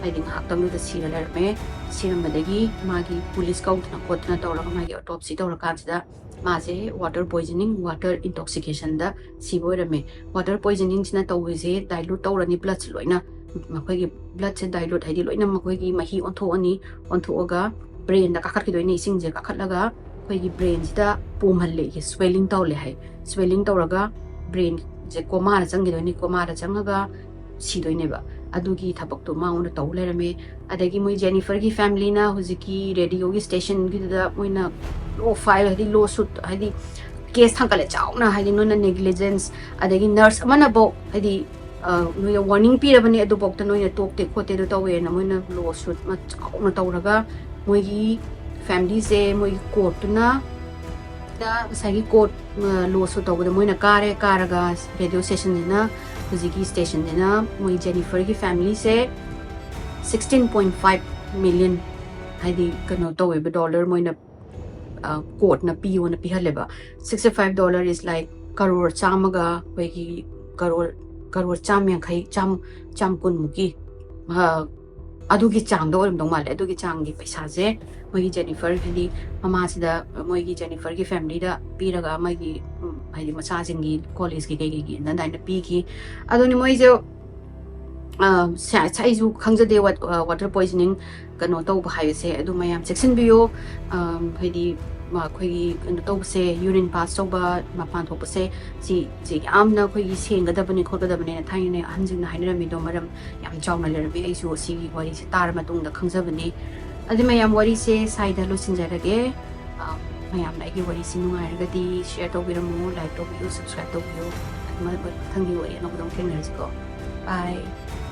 ꯍꯥꯏꯗꯤ ꯉꯥꯏꯍꯥꯛꯇꯪꯗꯨꯗ ꯁꯤꯔ ꯂꯩꯔꯝꯃꯦ꯫ ꯁꯤꯔꯝꯕꯗꯒꯤ ꯃꯥꯒꯤ ꯄꯨꯂꯤꯁ ꯀꯧꯗꯅ ꯈꯣꯠꯇꯅ ꯇꯧꯔꯒ ꯃꯥꯒꯤ ꯑꯣꯇꯣꯞꯁꯤ ꯇꯧꯔꯀꯥꯟꯁꯤꯗ ꯃꯥꯁꯦ ꯋꯥꯇꯔ ꯄꯣꯏꯖꯅꯤꯡ, ꯋꯥꯇꯔ ꯏꯟꯇꯣꯛꯁꯤꯀꯦꯁꯟꯗ ꯁꯤꯕ ꯑꯣꯏꯔꯝꯃꯦ꯫ ꯋꯥꯇꯔ ꯄꯣꯏꯖꯅꯤꯡꯁꯤꯅ ꯇꯧꯔꯤꯁꯦ ꯗꯥꯏꯂꯨꯠ ꯇꯧꯔꯅꯤ, ꯕ꯭ꯂꯗꯁꯦ ꯂꯣꯏꯅ, ꯃꯈꯣꯏꯒꯤ ꯕ꯭ꯂꯗꯁꯦ ꯗꯥꯏꯂꯨꯠ ꯍꯥꯏꯗꯤ ꯂꯣꯏꯅ ꯃꯈꯣꯏꯒꯤ ꯃꯍꯤ ꯑꯣꯟꯊꯣꯛꯑꯅꯤ, ꯑꯣꯟꯊꯣꯛꯑꯒ ꯕ꯭ꯔꯦꯟꯗ ꯀꯥꯈꯠꯈꯤꯗꯣꯏꯅꯤ꯫ ꯏꯁꯤꯡꯁꯦ ꯀꯥꯈꯠꯂꯒ ꯑꯩꯈꯣꯏꯒꯤ ꯕ꯭ꯔꯦꯟꯁꯤꯗ ꯄꯣꯝꯍꯜꯂꯦ, ꯁ꯭ꯋꯦꯂꯤꯡ ꯇꯧꯍꯜꯂꯦ ꯍꯥꯏ꯫ ꯁ꯭ꯋꯦꯂꯤꯡ ꯇꯧꯔꯒ ꯕ꯭ꯔꯦꯟꯁꯦ ꯀꯣꯃꯥꯗ ꯆꯪꯈꯤꯗꯣꯏꯅꯤ꯫ ꯀꯣꯃꯥꯗ ꯆꯪꯉꯒ ꯁꯤꯗꯣꯏꯅꯦꯕ꯫ ꯑꯗꯨꯒꯤ ꯊꯕꯛꯇꯣ ꯃꯉꯣꯟꯗ ꯇꯧ ꯂꯩꯔꯝꯃꯦ꯫ ꯑꯗꯒꯤ ꯃꯣꯏ ꯖꯦꯅꯤꯐꯔꯒꯤ ꯐꯦꯃꯤꯂꯤꯅ ꯍꯧꯖꯤꯛꯀꯤ ꯔꯦꯗꯤꯑꯣꯒꯤ ꯁ꯭ꯇꯦꯁꯟꯒꯤꯗꯨꯗ ꯃꯣꯏꯅ ꯂꯣ ꯐꯥꯏꯜ, ꯍꯥꯏꯗꯤ ꯂꯣ ꯁꯨꯠ, ꯍꯥꯏꯗꯤ ꯀꯦꯁ ꯊꯥꯡꯒꯠꯂꯦ ꯆꯥꯎꯅ, ꯍꯥꯏꯗꯤ ꯅꯣꯏꯅ ꯅꯦꯒꯂꯤꯖꯦꯟꯁ, ꯑꯗꯒꯤ ꯅꯔꯁ ꯑꯃꯅꯐꯧ, ꯍꯥꯏꯗꯤ, ꯑ, ꯅꯣꯏꯅ ꯋꯥꯔꯅꯤꯡ ꯄꯤꯔꯕꯅꯦ, ꯑꯗꯨꯐꯥꯎꯗ ꯅꯣꯏꯅ ꯇꯣꯛꯇꯦ ꯈꯣꯠꯇꯦ ꯑꯗꯨ ꯇꯧꯋꯦꯅ ꯃꯣꯏꯅ ꯂꯣ ꯁꯨꯠ ꯑꯃ ꯆꯥꯎꯅ ꯇꯧꯔꯒ ꯃꯣꯏꯒꯤ ꯐꯦꯃꯤꯂꯤꯁꯦ ꯃꯣꯏꯒꯤ ꯀꯣꯔꯠꯇꯨꯅ ꯉꯁꯥꯏꯒꯤ ꯀꯣꯔꯠ ꯂꯣ ꯁꯨꯠ ꯇꯧꯕꯗ ꯃꯣꯏꯅ ꯀꯥꯔꯦ꯫ ꯀꯥꯔꯒ ꯔꯦꯗꯤꯑꯣ ꯁ꯭ꯇꯦꯁꯟꯁꯤꯅ, ꯍꯧꯖꯤꯛꯀꯤ ꯁ꯭ꯇꯦꯁꯟꯁꯤꯅ ꯃꯣꯏ ꯖꯦꯅꯤꯐꯔꯒꯤ ꯐꯦꯃꯤꯂꯤꯁꯦ sixteen point five million, ꯍꯥꯏꯗꯤ ꯀꯩꯅꯣ ꯇꯧꯋꯦꯕ, ꯗꯣꯂꯔ ꯃꯣꯏꯅ, ꯑ, ꯀꯣꯔꯠꯅ ꯄꯤꯌꯣꯅ ꯄꯤꯍꯜꯂꯦꯕ꯫ Sixty five dollar is like crore ꯆꯥꯝꯃꯒ, ꯑꯩꯈꯣꯏꯒꯤ ꯀꯔꯣꯔ, ꯀꯔꯣꯔ ꯆꯥꯝ ꯌꯥꯡꯈꯩ, ꯆꯥꯝ, ꯆꯥꯝ ꯀꯨꯟꯃꯨꯛꯀꯤ, ꯑ, ꯑꯗꯨꯒꯤ ꯆꯥꯡꯗ ꯑꯣꯏꯔꯝꯗꯧ ꯃꯥꯜꯂꯦ꯫ ꯑꯗꯨꯒꯤ ꯆꯥꯡꯒꯤ ꯄꯩꯁꯥꯁꯦ ꯃꯣꯏꯒꯤ ꯖꯦꯅꯤꯐꯔ, ꯍꯥꯏꯗꯤ ꯃꯃꯥꯁꯤꯗ, ꯃꯣꯏꯒꯤ ꯖꯦꯅꯤꯐꯔꯒꯤ ꯐꯦꯃꯤꯂꯤꯗ ꯄꯤꯔꯒ ꯃꯣꯏꯒꯤ, ꯎꯝ, ꯍꯥꯏꯗꯤ ꯃꯆꯥꯁꯤꯡꯒꯤ ꯀꯣꯂꯦꯖꯀꯤ ꯀꯩꯀꯩꯒꯤ ꯑꯗꯨꯃꯥꯏꯅ ꯄꯤꯈꯤ꯫ ꯑꯗꯨꯅꯤ ꯃꯣꯏꯁꯦ, ꯑ, ꯁ-, ꯁ-, ꯑꯩꯁꯨ ꯈꯪꯖꯗꯦ ꯋꯥꯠ-, ꯑ, ꯋꯥꯇꯔ ꯄꯣꯏꯖꯅꯤꯡ ꯀꯩꯅꯣ ꯇꯧꯕ ꯍꯥꯏꯕꯁꯦ꯫ ꯑꯗꯨ ꯃꯌꯥꯝ ꯆꯦꯛꯁꯤꯟꯕꯤꯌꯨ꯫ ꯑ, ꯍꯥꯏꯗꯤ ꯑꯩꯈꯣꯏꯒꯤ ꯀꯩꯅꯣ ꯇꯧꯕꯁꯦ, ꯌꯨꯔꯤꯟ ꯄꯥꯁ ꯇꯧꯕ, ꯃꯄꯥꯟ ꯊꯣꯛꯄꯁꯦ, ꯁꯤ ꯁꯤ ꯌꯥꯝꯅ ꯑꯩꯈꯣꯏꯒꯤ ꯁꯦꯡꯒꯗꯕꯅꯤ ꯈꯣꯠꯀꯗꯕꯅꯤꯅ ꯊꯥꯏꯅ ꯑꯍꯟꯁꯤꯡꯅ ꯍꯥꯏꯅꯔꯝꯃꯤꯗꯣ ꯃꯔꯝ ꯌꯥꯝ ꯆꯥꯎꯅ ꯂꯩꯔꯝꯃꯤ꯫ ꯑꯩꯁꯨ ꯁꯤꯒꯤ ꯋꯥꯔꯤꯁꯦ ꯇꯥꯔ ꯃꯇꯨꯡꯗ ꯈꯪꯖꯕꯅꯤ꯫ ꯑꯗꯨ ꯃꯌꯥꯝ, ꯋꯥꯔꯤꯁꯦ ꯁ꯭ꯋꯥꯏꯗ ꯂꯣꯏꯁꯤꯟꯖꯔꯒꯦ꯫ ꯑ, ꯃꯌꯥꯝꯅ ꯑꯩꯒꯤ ꯋꯥꯔꯤꯁꯤ ꯅꯨꯡꯉꯥꯏꯔꯒꯗꯤ share ꯇꯧꯕꯤꯔꯝꯃꯨ, like ꯇꯧꯕꯤꯌꯨ, subscribe ꯇꯧꯕꯤꯌꯨ꯫ ꯑꯗꯨ ꯃꯊꯪꯒꯤ ꯋꯥꯔꯤ ꯑꯅꯧꯕꯗ ꯑꯃꯨꯛ ꯊꯦꯡꯅꯔꯁꯤꯀꯣ꯫ Bye꯫